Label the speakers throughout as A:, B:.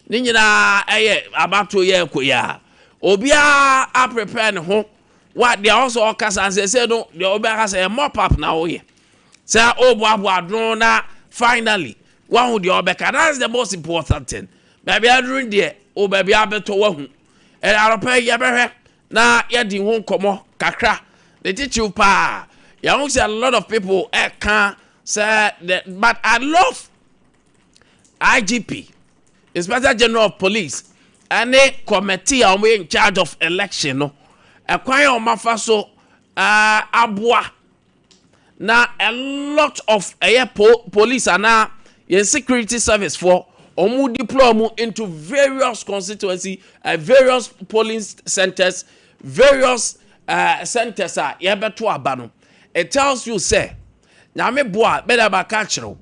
A: Ne nyinaa ɛyɛ abato yɛ ɛkɔ yi a obiara aprepare ne ho wa deɛ ɔsɛ ɔkasa nsɛsɛ no deɛ ɔbɛka sɛ ɛyɛ mop up na ɔyɛ sɛ ɔboaboa ano na finally wahu deɛ ɔbɛka. That is the most important thing. Baabi aduru deɛ o, baabi abɛtɔ wahu. Ɛna anɔpa yi yɛbɛhwɛ na yɛdi ho nkɔmɔ kakra ne titiriw paa. Yɛn ho sɛ a lot of people ɛka sɛ the, but I love IGP, Inspector General of Police, ɛne committee a wɔyɛ in charge of election no, ɛkwan a wɔafa so aboa na a lot of ɛyɛ police anaa yɛn security service foɔ wɔn deploy mu into various constituency, various polling centers, various centers a yɛbɛto aba no. It tells you sɛ Nyame boa bɛda baka kyerɛw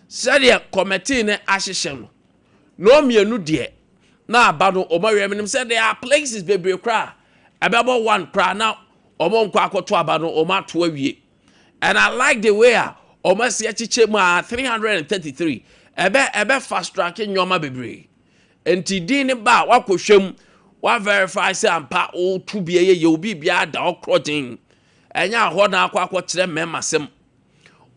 A: sɛdeɛ committee no ahyehyɛ no na ɔmmienu deɛ na aba no ɔmo awie. Menim sɛ there are places bebree koraa ɛbɛbɔ one koraa na ɔmo nkɔ akɔto aba no, ɔmo ato awie. And I like the way a ɔmo asi akyekyɛ mu a 333 ɛbɛ fast track nneɛma bebree. Nti din ne ba a wakɔhwɛ mu, wa verify sɛ ampa wotu bi ɛyɛ yɛ obi biara da ɔkorɔ den. Ɛnyɛ ahɔ na akɔkyerɛ mmarima sɛm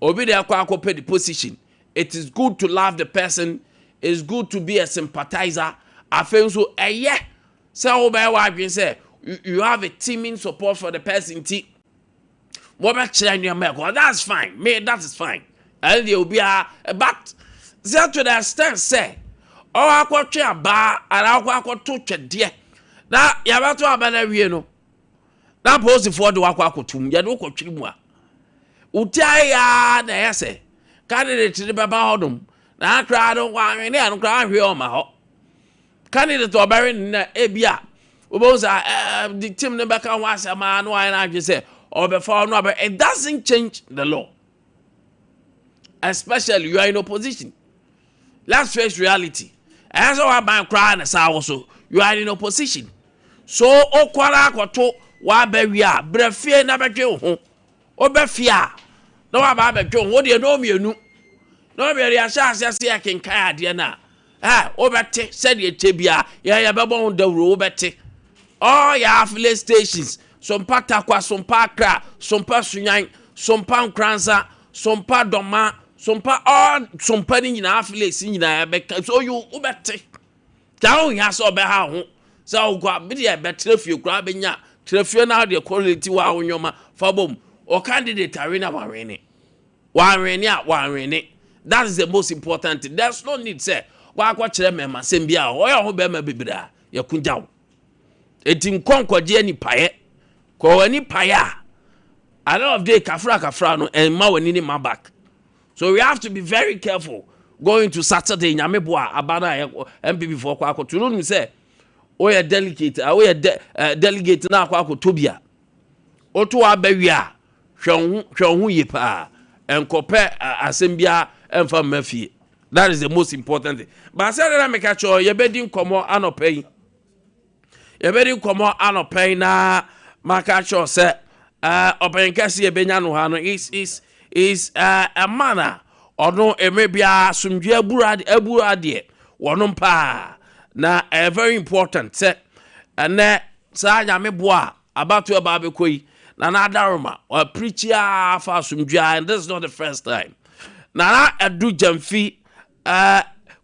A: obi de akɔpɛ the position. It is good to love the person, it's good to be a sympathizer. Afei nso ɛyɛ sɛ wobɛyɛ w'adwene sɛ you have a teaming support for the person ti wɔbɛkyerɛ nneɛma ɛkɔ. That's fine, me, that is fine. Ɛne deɛ obiara, but sɛ to the extent sɛ ɔwɔ akɔtwe abaa anaa akɔ akɔto twɛdeɛ na yɛbɛto aba no awie no na polisifoɔ de wakɔ akɔtum yɛde wokɔtwere mu a woti ayɛ na ɛyɛ sɛ candidate no bɛba hɔnom na akora no wahwene a no koraa ahwɛ ɔma hɔ candidate ɔbɛwe no na ebi a wobɛhu sɛ the team no bɛka ho asɛm a na wayɛ no adwene sɛ ɔbɛfa ɔno abɛ. It doesn't change the law, especially you are in opposition. Let's face reality. Ɛyɛ sɛ waban koraa na saa wɔ so, you are in opposition, so okwara akɔto waba wie a brɛ fie na bɛdwe wo ho. Wobɛ fie a na waba abɛdwe wo ho. Wodeɛ na ɔmmienu na ɔmmienu yɛahyɛ aseɛ sɛ yɛkenkan adeɛ no a ɛ wobɛte sɛdeɛ kyɛ bia yɛ yɛbɛbɔ ho dawuro. Wobɛte all yɛ affiliate stations, Sompa Takwa, Sompa Accra, Sompa Sunyan, Sompa Nkransa, Sompa Dɔma, Sompa, all Sompa no nyinaa affiliates nyinaa yɛbɛka, so you wobɛte taa ho hia sɛ ɔbɛha ho sɛ wokɔ a bi deɛ bɛtena fie koraa bɛnya tena fie na deɛ correlate wɔ a wo nneɛma fa bom o candidate awe na wawene wawene a wawene. That is the most important thing. There's no need sɛ wakɔkyerɛ mmarima sɛm bi a ɔyɛ ɔho bɛrima bebree a yɛko gya wo. Eti nkɔ nkɔgye ani paeɛ kɔ w'ani paeɛ a at the end of the day kafra kafra no ɛnma w'ani ne ma back. So we have to be very careful going to Saturday. Nyame boa aba no a yɛkɔ NPP foɔ kɔ akɔto no nim sɛ woyɛ delegate a woyɛ delegate na akɔ akɔtɔ bi a woto aba wie a hwɛ wo ho yie paa. Nkɔpɛ asɛm biara ɛmfa mma fie. That is the most important thing. But sɛ de na meka kyerɛ yɛbɛdi nkɔmmɔ anɔpa yi, yɛbɛdi nkɔmmɔ anɔpa yi na maka kyerɛ sɛ ɔpanyin kɛse yɛbɛnya no ha no is a man a ɔno mmerɛ biara asomdwe aburu adeɛ wɔnom paa na ɛyɛ very important sɛ ɛnɛ saa Nyame boa a abato ɛba abɛkɔ yi Nana Adaroma ɔpreach a fa asomdwe a, and this is not the first time. Nana Adu Gyamfi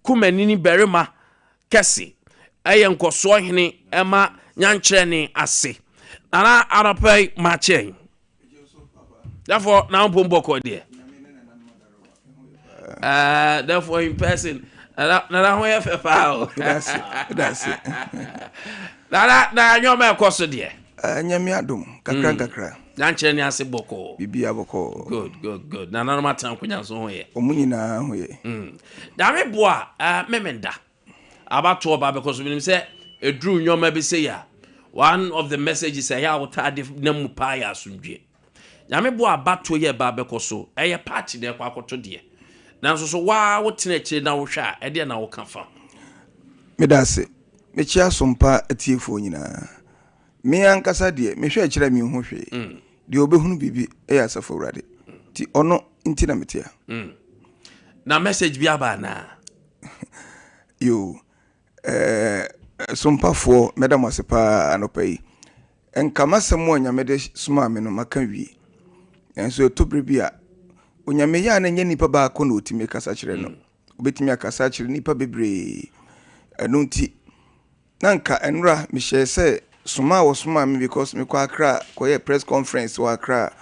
A: kumanini barima kɛse ɛyɛ nkɔsoɔ hene ɛma nyankyerɛ ase. Nana, anɔpa yi makyɛn. Therefore na mpom bɔkɔ deɛ therefore in person Nana ho yɛ fɛ paa o. Nana, na nneɛma ɛkɔ so deɛ?
B: Nyame adom, kakra nkakra.
A: Nyankyerɛ ne ase bɔkɔɔ?
B: Biribiara bɔkɔɔ.
A: Good, good, good. Nananom atena nkonnwa so ho yɛ?
B: Ɔmo nyinaa ho yɛ.
A: Dame boa memenda abatoɔ ba bɛkɔ so menim sɛ ɛduru nneɛma bi sɛ a one of the messages ɛyɛ a wotaa de nam mu paa yɛ asomdwie. Nyame boa abatoɔ yɛ ba bɛkɔ so ɛyɛ party na ɛkɔ akɔto deɛ nanso so waa wotena akyire na wohwɛ a ɛdeɛ na woka fa?
B: Meda ase. Mekyia Sompa atiefoɔ nyinaa. Me ankasa deɛ mehwɛ akyerɛ a menhu hwee. Deɛ ɔbɛhunu biribi ɛyɛ Asafo Awurade nti ɔno nti na mete a.
A: Na message bi aba anaa?
B: Yo. Eh, sompafoɔ, mɛda mo ase paa anɔpa yi. Nka m'asɛm a Onyame de somaa me no maka wie. Nanso ɛtɔ bere bi a, Onyame yɛ a na ɛnyɛ nipa baako na ɔtumi kasa kyerɛ no. Obɛtumi akasa akyerɛ nipa bebree. Ɛno nti, na nka ɛnora mehyɛɛ sɛ soma a wɔsomaa me because mekɔ Accra kɔyɛ press conference wɔ Accra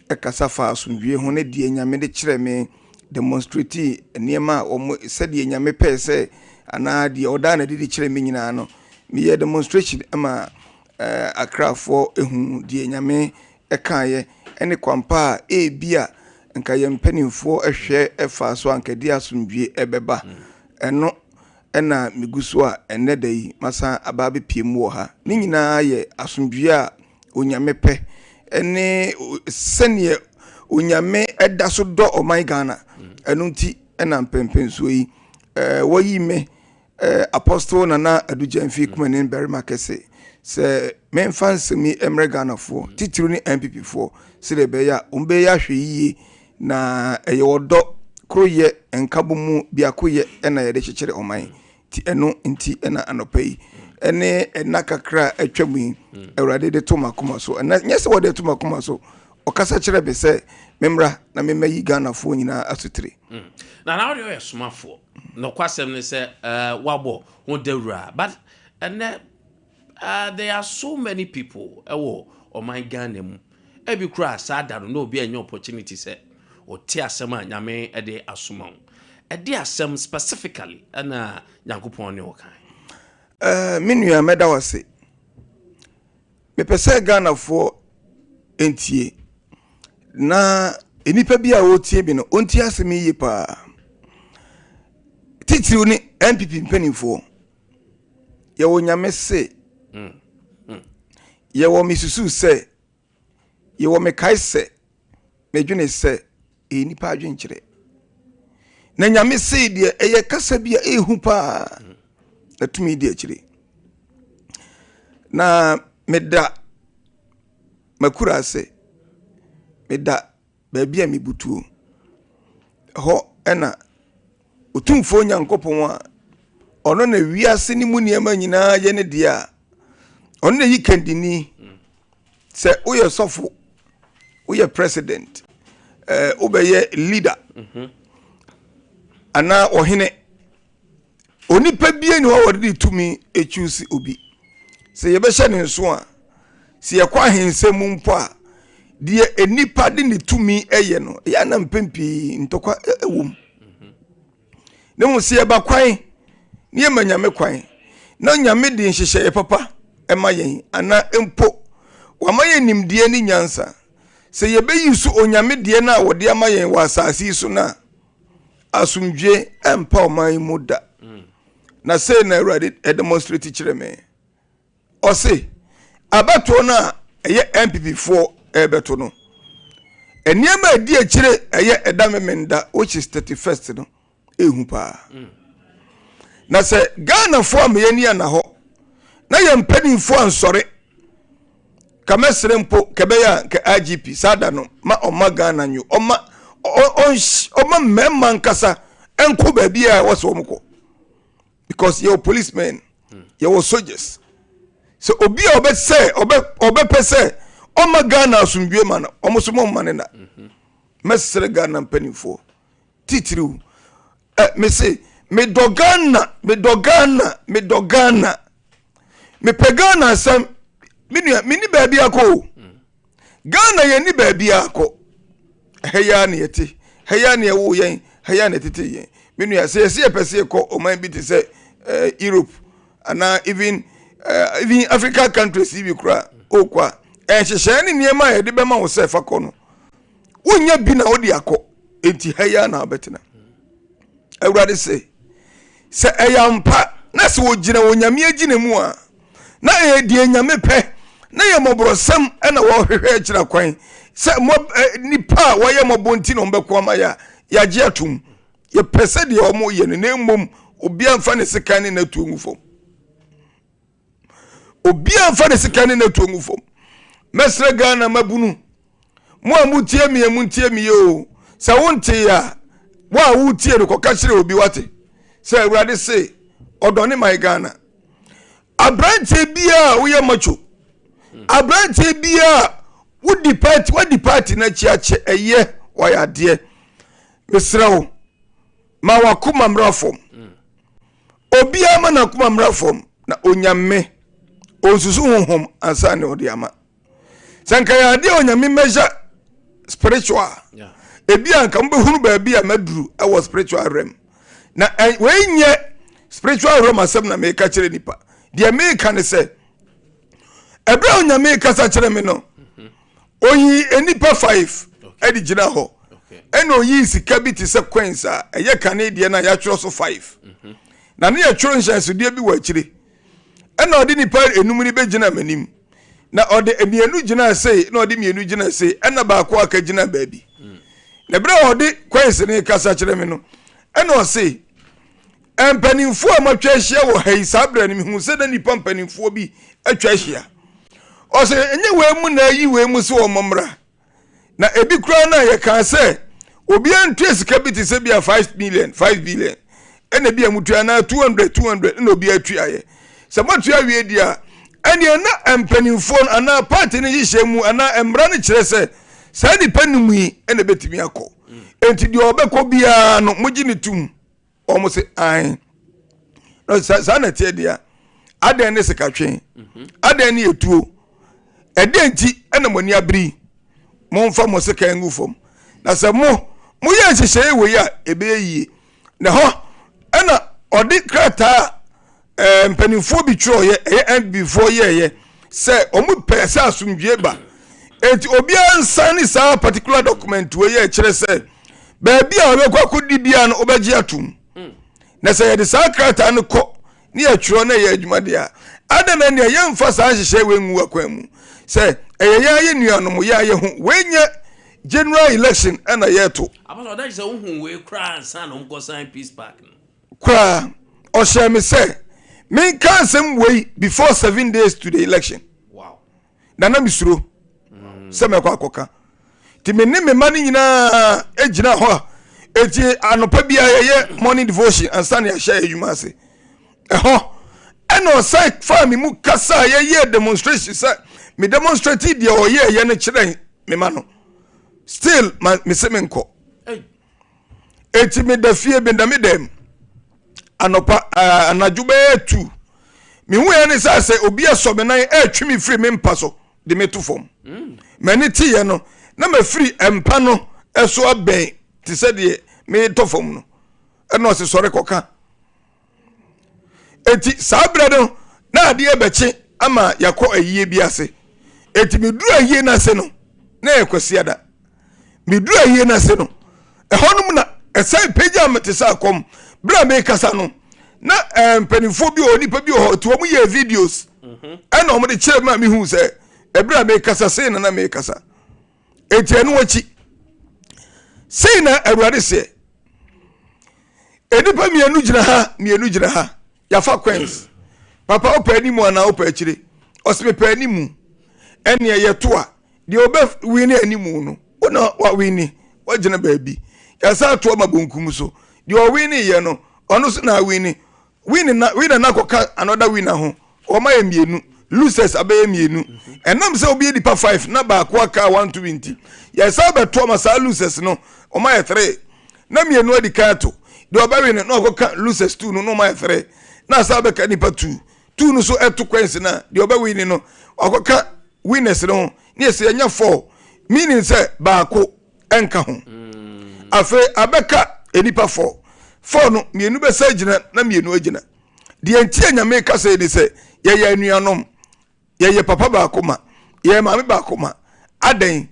B: ɛkasa fa asomdwie ho ne deɛ Nyame de kyerɛ me demonstrate nneɛma a wɔn sɛdeɛ Nyame pɛɛ sɛ anaa deɛ ɔdaa n'adi de kyerɛ me nyinaa no meyɛ demonstration ma eh, Accrafoɔ ehu deɛ Nyame ɛkaeɛ ɛne kwampa a ebi a nka yɛn mpanimfoɔ ɛhwɛ ɛfa so a nka di asomdwie ɛbɛba ɛno ɛna megu so a ɛnnɛ da yi masan aba abɛpue mu wɔ ha. Ne nyinaa yɛ asomdwoeɛ a Onyame pɛ ne sɛdeɛ Onyame da so dɔ ɔman Ghana. Ɛno nti ɛna mpɛnpɛnsoɔ yi wɔyi me Apostle Nana Adu Gyamfi Kumanin Barima Kɛse sɛ memfa nsɛm yi mmrɛ Ghanafoɔ, titiriw ne NPP foɔ, sɛdeɛ ɛbɛyɛ a wɔbɛyɛ ahwɛyie Na ɛyɛ ɔdɔ, koroyɛ, nkabom, biakoyɛ na yɛde kyekyere ɔman. Nti ɛno nti na anɔpa yi ne nna kakra a atwam yi Awurade de to m'akoma so. Ɛna nyɛ sɛ wɔde to m'akoma so, ɔkasa kyerɛ me sɛ memmra na memmɛyi Ghanafoɔ nyinaa asotire.
A: Na na wode ɔyɛ somafoɔ. Nokwasɛm ne sɛ woabɔ ho dawuro a, but ɛnɛ there are so many people ɛwɔ ɔman Ghana mu. Ebi koraa saa da no na obi anya opportunity sɛ ɔte asɛm a Nyame de asoma wo. Ɛde asɛm specifically ɛna Nyankopɔn ne wo kan?
B: Eh, me nua mɛda wo ase. Mepɛ sɛ Ghanafoɔ ntie na nnipa bi a wɔretie bi no ɔntie asɛm yi yie paa. Titiriw ne NPP mpanimfoɔ. Yɛwɔ Nyame se. Yɛwɔ mesusu sɛ. Yɛwɔ mekae sɛ. Medwene sɛ. Ɛyɛ nipa adwenkyerɛ. Na Nyame se deɛ ɛyɛ kasa bi a ɛyɛ paa. Na tumi di akyire. Na meda makura ase. Meda baabi a mebutuo. Ɛhɔ na Otumfoɔ Nyankopɔn a ɔno na wiase no mu nneɛma nyinaa yɛ ne deɛ a, ɔno na yi kandini sɛ woyɛ sɔfo, woyɛ president, eh, wobɛyɛ leader anaa ɔhene. Onipa bia ni hɔ a wɔde ne tumi choose obi. Sɛ yɛbɛhyɛ ne nso a, sɛ yɛkɔ ahensɛm mu mpo a, deɛ nipa de ne tumi yɛ no, ɛyɛ ana mpɛn pii ntɔkwa wɔ mu. Na mmom sɛ yɛba kwan ne yɛma Nyame kwan na Nyame de nhyehyɛeɛ papa ma yɛn anaa mpo wama yɛn nimdeɛ ne nyansa sɛ yɛbɛyi so Onyame deɛ no a wɔde ama yɛn wɔ asase yi so no a, asomdwie ɛmpa ɔman yi mu da. Na sei na Awurade demonstrate kyerɛ me. Ɔse abatoɔ no a ɛyɛ NPP foɔ ɛrebɛto no, nneɛma a ɛdi akyire ɛyɛ ɛda Memenda which is 31st no ɛhu paa. Na sɛ Ghanafoɔ ama yɛn ani anna hɔ na yɛn mpanimfoɔ ansɔre ka mɛsrɛ mpo kɛbɛyɛ a nka IGP saa da no ma ɔma Ghana nyo ɔma ɔma mmarima nkasa nkɔ baabi a ɛwɔ sɛ wɔn kɔ because yɛwɔ policemen yɛwɔ soldiers sɛ obi a ɔbɛ sɛ ɔbɛ ɔbɛpɛ sɛ ɔma Ghana asomdwe ma no wɔn so mo mma ne na mɛsrɛ Ghana mpanimfoɔ titiriw ɛ mese medɔ Ghana medɔ Ghana medɔ Ghana mepɛ Ghana asɛm me nua menni baabi akɔ o Ghana yɛnni baabi akɔ ɛha yi ara na yɛte ha yi ara na yɛwo yɛn ha yi ara na yɛtete yɛn me nua sɛ yɛsɛ yɛpɛ sɛ yɛkɔ ɔman bi te sɛ eh, Europe anaa even eh, even African countries yi bi koraa okɔ a ɛnhyehyɛɛ ne nneɛma a yɛde bɛma wo sɛ fa kɔ no wonya bi na wode akɔ enti ha yi ara na wobɛtena Awurade se, sɛ ɛyɛ ampa na sɛ wɔgyina wɔ Nyame agyina mu a, na ɛyɛ deɛ Nyame pɛ, na yɛ mmɔborɔsɛm na wɔhwehwɛ akyira kwan, sɛ nipa a wɔyɛ mmɔbɔ nti na wɔbɛko ama yɛ a, yɛagye atom. Yɛpɛ sɛ deɛ wɔyɛ no, na mmom obiara mfa ne sekan ne n'atuo ngu fam. Obiara mfa ne sika ne n'atuo ngu fam. Mɛsrɛ Ghana mabunu, mo a motie me a montie me yie o. Sɛ wontee a, wo a wotie no kɔka kyerɛ obi wate. Sɛ Awurade se, Ɔdɔ ne man Ghana. Aberanteɛ biara a woyɛ macho, aberanteɛ biara a wodi party, wadi party no akyi akyɛ, ɛyɛ wayɛ adeɛ. Mesrɛ wo, ma wakoma mmra fam. Obiara ma n'akoma mmra fam na Onyame onsusu honhom ansa na ɔde ama. Sɛ nka yɛ adeɛ a Onyame measure spiritual, ebi a nka mobɛhunu baabi a maduru wɔ spiritual realm. Na wei nyɛ spiritual realm asɛm na meka kyerɛ nipa. Deɛ meka ne sɛ, ɛberɛ a Onyame kasa kyerɛ me no, oyii nnipa 5 ɛde gyina hɔ, ɛna oyii sika bi te sɛ coins a ɛyɛ kane deɛ no a yɛatwerɛ so 5, na ne yɛtwerɛ nhyɛnsodeɛ bi wɔ akyire. Ɛna ɔde nnipa enum no bɛgyina m'anim, na ɔde mmienu gyinaa sei, na ɔde mmienu gyinaa sei, ɛna baako aka gyina baabi. Na berɛ a ɔde coins no kasa kyerɛ me no, ɛna ɔse, mpanimfoɔ a moatwa ahyia wɔ ha yi, saa berɛ no mehu sɛ na nnipa mpanimfoɔ bi atwa ahyia. Ɔse, ɛnyɛ wei mu na ayi wei mu sɛ wɔn mmra. Na ebi koraa no a yɛkaa sɛ obiara ntua sika bi te sɛ bi a 5 million, 5 billion, ɛna bi a mutua anaa 200, 200 ɛna obiara tuaeɛ. Sɛ moatua awie deɛ a, ɛneɛ na mpanimfoɔ no anaa party no nhyehyɛ mu anaa mmara no kyerɛ sɛ saa nnipa num yi ɛna ɛbɛtumi akɔ. Enti deɛ ɔbɛkɔ biara no mogye ne tom. Wɔn se ae. Na saa na ɛteɛ deɛ a, adɛn ne sikatwe? Adɛn ne etuo? Ɛdeɛn nti ɛna mo ani abere yi? Momfa mo sekan ngu fam. Na sɛ mo moyɛ nhyehyɛeɛ wei a, ɛbɛyɛ yie. Na hɔ ɛna ɔde krataa a mpanimfoɔ bi twerɛeɛ, ɛyɛ NB foɔ yɛɛyɛ sɛ wɔn pɛ sɛ asomdwie ba. Enti obiara nsan ne saa particular document wei yɛ kyerɛ sɛ baabi a ɔbɛkɔ akɔdi biara no wobɛgye atom. Na sɛ yɛde saa krataa no kɔ ne yɛtwerɛ na ɛyɛ adwuma deɛ a, adɛn na nea yɛmfa saa nhyehyɛe wei ngu akwan mu sɛ ɛyɛ yɛn ayɛ nuanom yɛ ayɛ ho. Wei nyɛ general election ɛna yɛreto.
A: Apɔsɔ ɔda kyerɛ sɛ wohu wei koraa ansa na wɔkɔ sign peace park no.
B: Koraa ɔhyɛɛ me sɛ menka asɛm wei before 7 days to the election. Na na mesuro sɛ mɛkɔ akɔka, nti me ne me ma no nyinaa gyina hɔ a ɛti anɔpa biara yɛyɛ morning devotion ansa na yɛahyɛ adwuma ase. Ɛhɔ ɛna ɔsan faa me mu kasa a yɛyɛ demonstration sɛ me demonstrate deɛ ɔyɛɛyɛ no kyerɛ me ma no. Still ma me se menkɔ. Eti meda fie, meda me dɛm anɔpa, anadwo bɛyɛ 2, mehu yɛ ne sɛ sɛ obi asɔ me nan ɛretwe me firi me mpa so de me to fam. M'ani teeɛ no na mafiri mpa no so abɛn te sɛ deɛ meretɔ fam no, ɛna ɔse sɔre kɔka. Eti saa berɛ no na adeɛ bɛkye ama yɛakɔ ayie bi ase. Eti meduru ayie no ase no na yɛ Kwasiada. Meduru ayie no ase no, ɛhɔnom na ɛsɛn pagya me te sɛ akɔm. Berɛ a mekasa no na mpanimfoɔ bi wɔ hɔ, nnipa bi wɔ hɔ, nti wɔn yɛ videos ɛna wɔn de kyerɛ me a mehu sɛ ɛberɛ a mekasa sei na na mekasa. Eti ɛno akyi sei na Awurade seɛ, nnipa mmienu gyina ha, mmienu gyina ha, yɛafa coins. Papa, wopɛ anim anaa wopɛ akyire? Ɔsɛ mepɛ anim. Ɛneɛ yɛto a, deɛ ɔbɛ wini anim no, wo na wawini, wagyina baabi. Yɛsan ato ama bonkum so, deɛ ɔwini yɛ no, ɔno so na awini. Win na winner na akɔka another winner ho, wɔn ayɛ mmienu, losers abɛyɛ mmienu. Ɛnam sɛ obi yɛ nipa 5 na baako aka a 1 2 nti, yɛsan bɛto ama saa losers no, wɔn ayɛ 3 na mmienu adi kan ato. Deɛ ɔbɛwe no na ɔkɔka losers 2 no na wɔn ayɛ 3 na asan bɛka nipa 2 2 no so ɛto coins na deɛ ɔbɛwe ni no ɔkɔka winners no ho ne yɛsɛ yɛnya 4, meaning sɛ baako ɛnka ho. Afei abɛka nnipa 4 4 no, mmienu bɛsa agyina na mmienu agyina. Deɛ nti a Nyame kasa yi ne sɛ yɛyɛ anuanom, yɛyɛ papa baako ma, yɛyɛ maame baako ma, adɛn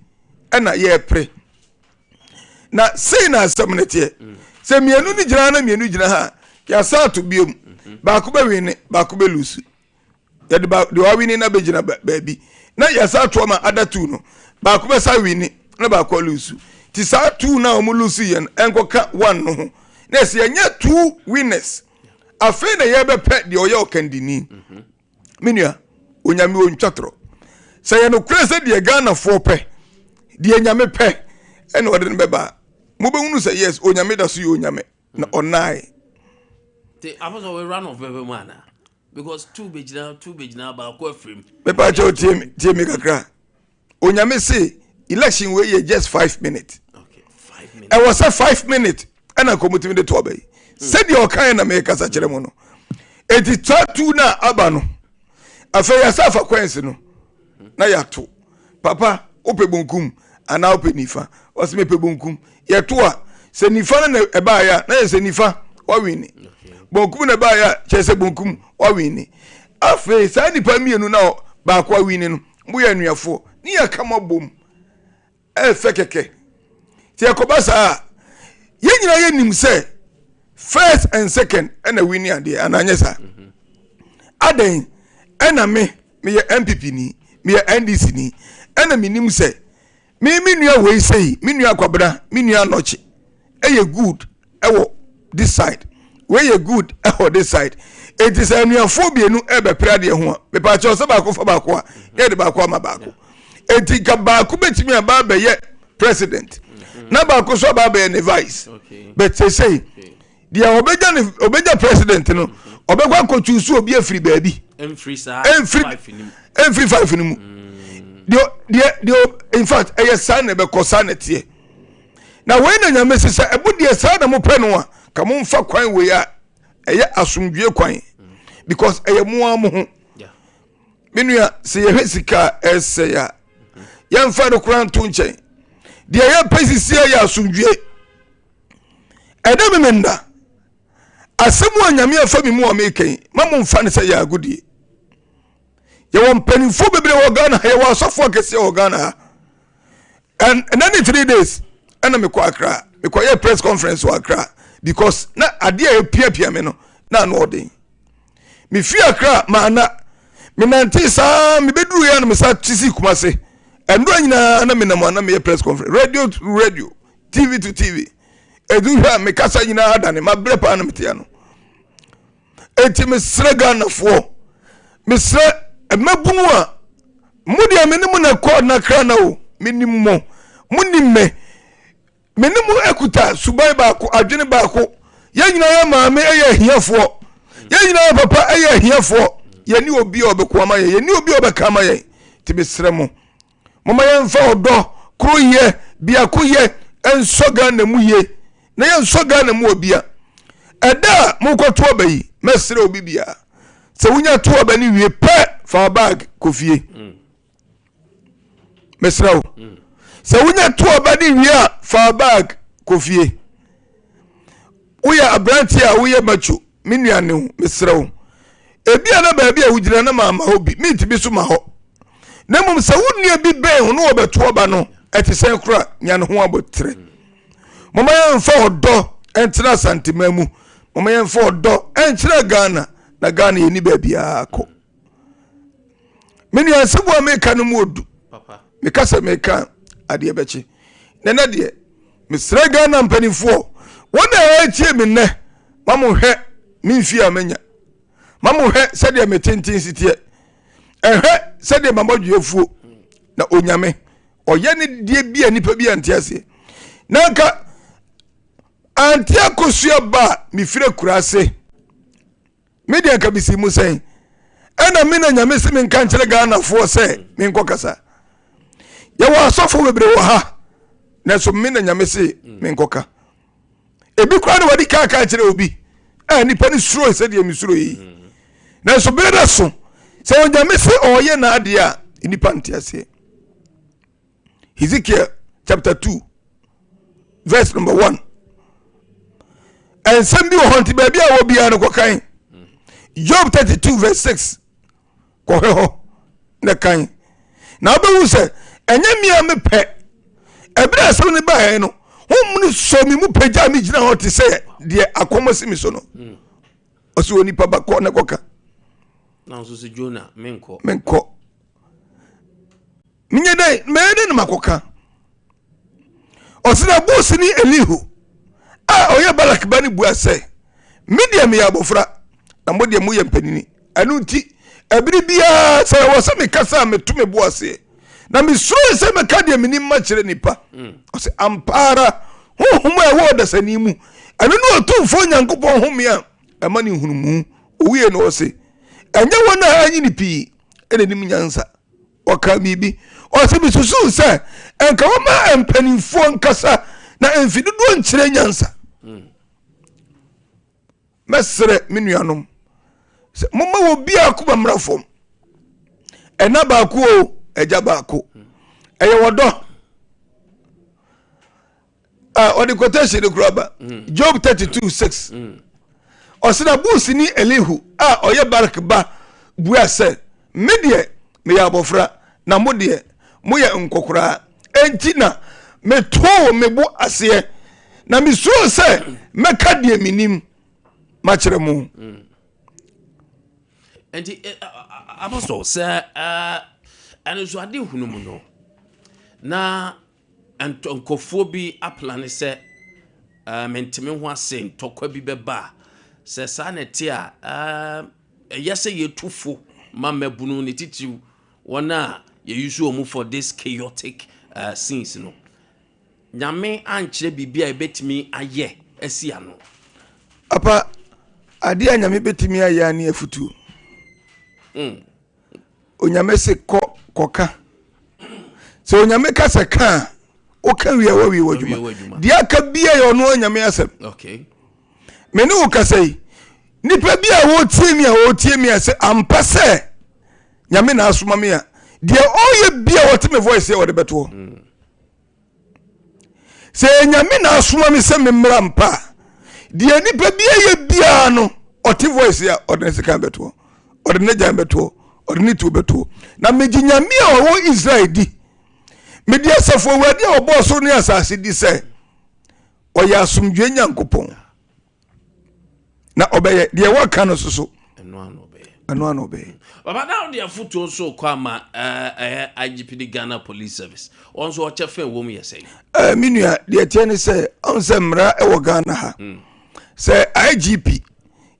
B: ɛna yɛrepere? Na sei na asɛm no teɛ, sɛ mmienu no gyina ha na mmienu gyina ha a, yɛasa ato biom, baako bɛwene, baako bɛlusu. Yɛde ba deɛ wawini na bɛgyina baabi na yɛsa ato ama ada 2 no, baako bɛsa wini na baako alusu. Ti saa 2 na wɔn lusu yɛ no ɛnkɔka 1 no ho na ɛsɛ yɛnyɛ 2 winners. Afei na yɛbɛpɛ deɛ ɔyɛ ɔkandini. Me nua, Onyame ɔntwa torɔ. Sɛ yɛ nokorɛ sɛ deɛ Ghanafoɔ pɛ, deɛ Nyame pɛ ɛna ɔde no bɛba a, mobɛhunu sɛ yes, Onyame da so yɛ Onyame na ɔnae.
A: Te apɔsɔ wɔ run off bɛbɛ mu ana? Because two bɛgyina, two bɛgyina, baako afiri mu.
B: Mepa kyɛw tie me, tie me kakra. Onyame se election wei yɛ just 5 minutes.
A: Okay, 5 minutes.
B: Ɛwɔ sɛ 5 minutes ɛna nkɔmɔtumi de to ɔbɛ yi. Sɛdeɛ ɔkan na mekasa kyerɛ mu no. Eti saa tu na aba no. Afei yɛsɛ afa coins no na yɛato. Papa, wopɛ bonkum anaa wopɛ nifa? Ɔsɛ mepɛ bonkum. Yɛto a, sɛ nifa no na ɛbaeɛ a, na yɛ sɛ nifa wawini. Bonkum na ɛbaeɛ a, kyerɛ sɛ bonkum wawini. Afei saa nipa mmienu na baako awini no, moyɛ anuafoɔ ne yɛka mo abom ɛfɛ kɛkɛ. Nti ɛkɔba saa a, yɛn nyinaa yɛnim sɛ first and second ɛna wini adeɛ anaa nyɛ saa? Adɛn ɛna me meyɛ NPP ni, meyɛ NDC ni, ɛna menim sɛ me nua wei sei, me nua Kwabena, me nua Anɔkye ɛyɛ good ɛwɔ this side, wei yɛ good ɛwɔ this side. Eti sɛ anuafoɔ mmienu ɛbɛpere adeɛ ho a, mepaakyɛw, sɛ baako fa baako a, yɛde baako ama baako. Eti nka baako bɛtumi aba abɛyɛ president na baako nso aba abɛyɛ ne vice. But sesei deɛ ɔbɛgya ne ɔbɛgya president no, ɔbɛkɔ akɔtu so obi afiri baabi.
A: Ɛmfiri saa
B: ɛmfiri
A: five nim.
B: Ɛmfiri five no mu deɛ in fact ɛyɛ saa na ɛbɛkɔ, saa na ɛteɛ. Na wei na Nyame sɛ ɛbo deɛ saa na mopɛ no a, ka momfa kwan wei a ɛyɛ asomdwie kwan, because ɛyɛ mo ara mo ho. Me nua, sɛ yɛhwɛ sika a ɛsɛe a, yɛmfa no koraa nto nkyɛn. Deɛ yɛpɛ sisi yɛ asomdwie. Ɛdɛ me menda asɛm a Nyame afa me mu a meka yi ma momfa no sɛ yɛ agodie. Yɛwɔ mpanimfoɔ bebree wɔ Ghana ha, yɛwɔ asɔfoɔ akɛseɛ wɔ Ghana ha. And ɛnɛ ne 3 days ɛna mekɔ Accra, mekɔyɛ press conference wɔ Accra, because na adeɛ a ɛpiapia me no na ano ɔden. Mefi Accra maana menante saa mebɛduru yɛ na mesa sisi Kumase. Ɛnora nyinaa na menam a na meyɛ press conference, radio to radio, TV to TV. Ɛdu hwɛ a, mekasa nyinaa adane, mabrɛ paa na metea no. Enti mesrɛ Ghanafoɔ, mesrɛ mmabunu a mo deɛ me ne mo na kɔ nakra na o, menim mo, monim me, me ne mo akuta suban baako, adwene baako. Yɛn nyinaa yɛ maame yɛ ahiafoɔ, yɛn nyinaa yɛ papa yɛ ahiafoɔ. Yɛne obi a ɔbɛko ama yɛn, yɛne obi a ɔbɛka ama yɛn. Nti mesrɛ mo, momma yɛmfa ɔdɔ, koroyɛ, biakoyɛ nsɔ Ghana mu yie na yɛnsɔ Ghana mu obia. Ɛda a mokɔto aba yi, mɛsrɛ obi biara sɛ wonya to aba no wie pɛ, fa bag kɔ fie. Mesrɛ wo, sɛ wonya to aba no wie a, fa bag kɔ fie. Woyɛ aberante a woyɛ macho, me nua ne wo, mesrɛ wo, ebi a na baabi a wogyina na maama hɔ bi, mentumi so ma hɔ, na mmom sɛ wo nua bi bɛn ho na wɔbɛto aba no, ɛte sɛn kora, nya ne ho abɔterɛ. Moma yɛmfa ɔdɔ ɛntena Asantema mu, moma yɛmfa ɔdɔ ɛnkyerɛ Ghana na Ghana yɛni baabiara kɔ. Me nua, nsɛm a meka no mu odu. Meka sɛ meka adeɛ bɛkye na ɛnɛ deɛ, mesrɛ Ghana mpanimfoɔ, wɔn a ɛretie me nnɛ, ma mo hwɛ me mfie a manya, ma mo hwɛ sɛdeɛ me tenten si teɛ, ɛhwɛ sɛdeɛ mamɔdwe afuo na Onyame ɔyɛ ne deɛ bi a nipa bi ante aseɛ. Na nka ante akosua ba a mefiri akura ase, me deɛ nka mesi mu sɛn ɛna me na Nyame se menka nkyerɛ Ghanafoɔ sɛ menkɔ kasa. Yɛwɔ asɔfo bebree wɔ ha, nanso me na Nyame se menkɔka. Ebi koraa na wɔde kaa kaa kyerɛ obi a nipa no suro sɛdeɛ mesuro yi. Nanso bere no so sɛ Onyame se ɔyɛ n'adeɛ a, nipa nte aseɛ. Hezekiel chapter 2 verse number 1, nsɛm bi wɔ hɔ nti baabi a wɔ biara no, kɔkan Job 32 verse 6, kɔhwɛ hɔ na kan na wobɛhu sɛ ɛnyɛ mmea mepɛ. Ɛberɛ a asɛm no baeɛ no, honhom no sɔ me mu pagya me gyina hɔ te sɛ deɛ akɔmmɔ si me so no. Ɔsɛ onipa ba, kɔ na kɔka.
A: Na nso sɛ Jonah, menkɔ.
B: Menkɔ, menyɛ dɛn, mɛyɛ dɛn na makɔka? Ɔsɛ na Bus ne Elihu a ɔyɛ Balak ba no bua sɛ, me deɛ meyɛ abɔfra na mo deɛ moyɛ mpanini, ɛno nti ɛbere biara sɛ ɛwɔ sɛ mekasa a, meto me bo aseɛ na mesuro sɛ mɛka deɛ menim makyerɛ nipa. Ɔsɛ ampa ara honhom a ɛwɔ ɔdasani mu, ɛno ne Ɔtumfoɔ Nyankopɔn home a Ɛma ne nhunumu. Owie no ɔse, ɛnyɛ wɔn a anyini pii na ɛnim nyansa. Ɔka biribi. Ɔse, mesusuu sɛ ɛnka wɔma mpanimfoɔ nkasa na mfe dodoɔ nkyerɛ nyansa. Mɛsrɛ me nuanom sɛ momma obiara akoma mmra fam. Ɛna baako o, agya baako. Ɛyɛ wɔdɔ. Ah, ɔde quotation no kura ba. Job 32 6. Ɔsɛ na Busini Elihu a ɔyɛ Barak ba bua sɛ, Me deɛ, meyɛ abɔfra, na mo deɛ, moyɛ nkɔkoraa. Enti na metoo me bo aseɛ, na mesuroo sɛ mɛka deɛ menim makyerɛ mo.
A: Nti apostle sɛ anisoade hunu mu no na nkurɔfoɔ bi aplane sɛ mente me ho ase ntɔkwa bi bɛba a sɛ saa na ɛte a ɛyɛ sɛ yɛtu fo ma mmabunu ne titiriw wɔn a yɛuse wɔn for this chaotic scenes no. Nyame ankyerɛ biribi a yɛbɛtumi ayɛ asi ano.
B: Apa, adeɛ a Nyame bɛtumi ayɛ ne afutuo. Onyame se kɔ kɔka. Sɛ Onyame ka sɛ ka a, woka wie a woawie w'adwuma. Deɛ aka bia yɛ ɔno Onyame asɛm.
A: Okay.
B: Me ne wo kasa yi, nipa bi a wɔretie mi a wɔretie mi a sɛ ampa sɛ Nyame na asoma me a, deɛ ɔyɛ bi a wɔte me voice yɛ wɔde bɛtoɔ. Sɛ Nyame na asoma me sɛ memmra mpa a, deɛ nipa bi ayɛ biara no, ɔte voice a ɔde ne sekan bɛtoɔ, ɔde ne gyan bɛtoɔ, ɔde ne tuo bɛtoɔ. Na megye Nyame a ɔwɔ Israel di, mede asafo Awurade a ɔbɔɔ soro ne asase di sɛ ɔyɛ asomdwoe Nyankopɔn. Na ɔbɛyɛ deɛ wɔka no soso.
A: Ɛno ano ɔbɛyɛ.
B: Ɛno ano ɔbɛyɛ.
A: Baba na ɔde afotuo nso kɔ ama ɛyɛ IGP ne Ghana Police Service. Wɔn nso ɔkyɛ fɛn wɔm yɛ sɛn?
B: Me nua, deɛ ɛteɛ ne sɛ, ɔn sɛ mmara wɔ Ghana ha. Sɛ IGP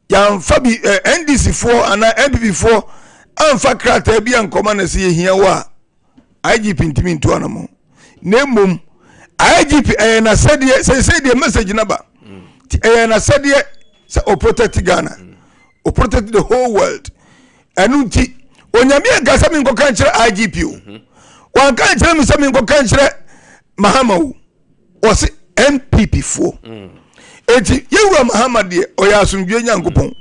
B: yɛamfa bi NDC foɔ anaa NPP foɔ amfa krataa bi ankɔma no sɛ yɛhia wo a, IGP ntumi ntu anamɔ. Na mmom IGP ɛyɛ n'asɛdeɛ, sɛsɛ deɛ message no ba. Nti ɛyɛ n'asɛdeɛ sɛ o protect Ghana, o protect the whole world. Ɛno nti Onyame anka sɛ menkɔka nkyerɛ IGP o. Wanka nkyerɛ me sɛ menkɔka nkyerɛ Mahama o. Ɔse NPP foɔ. Enti yɛwura Mahama deɛ ɔyɛ asomdwoe Nyankopɔn.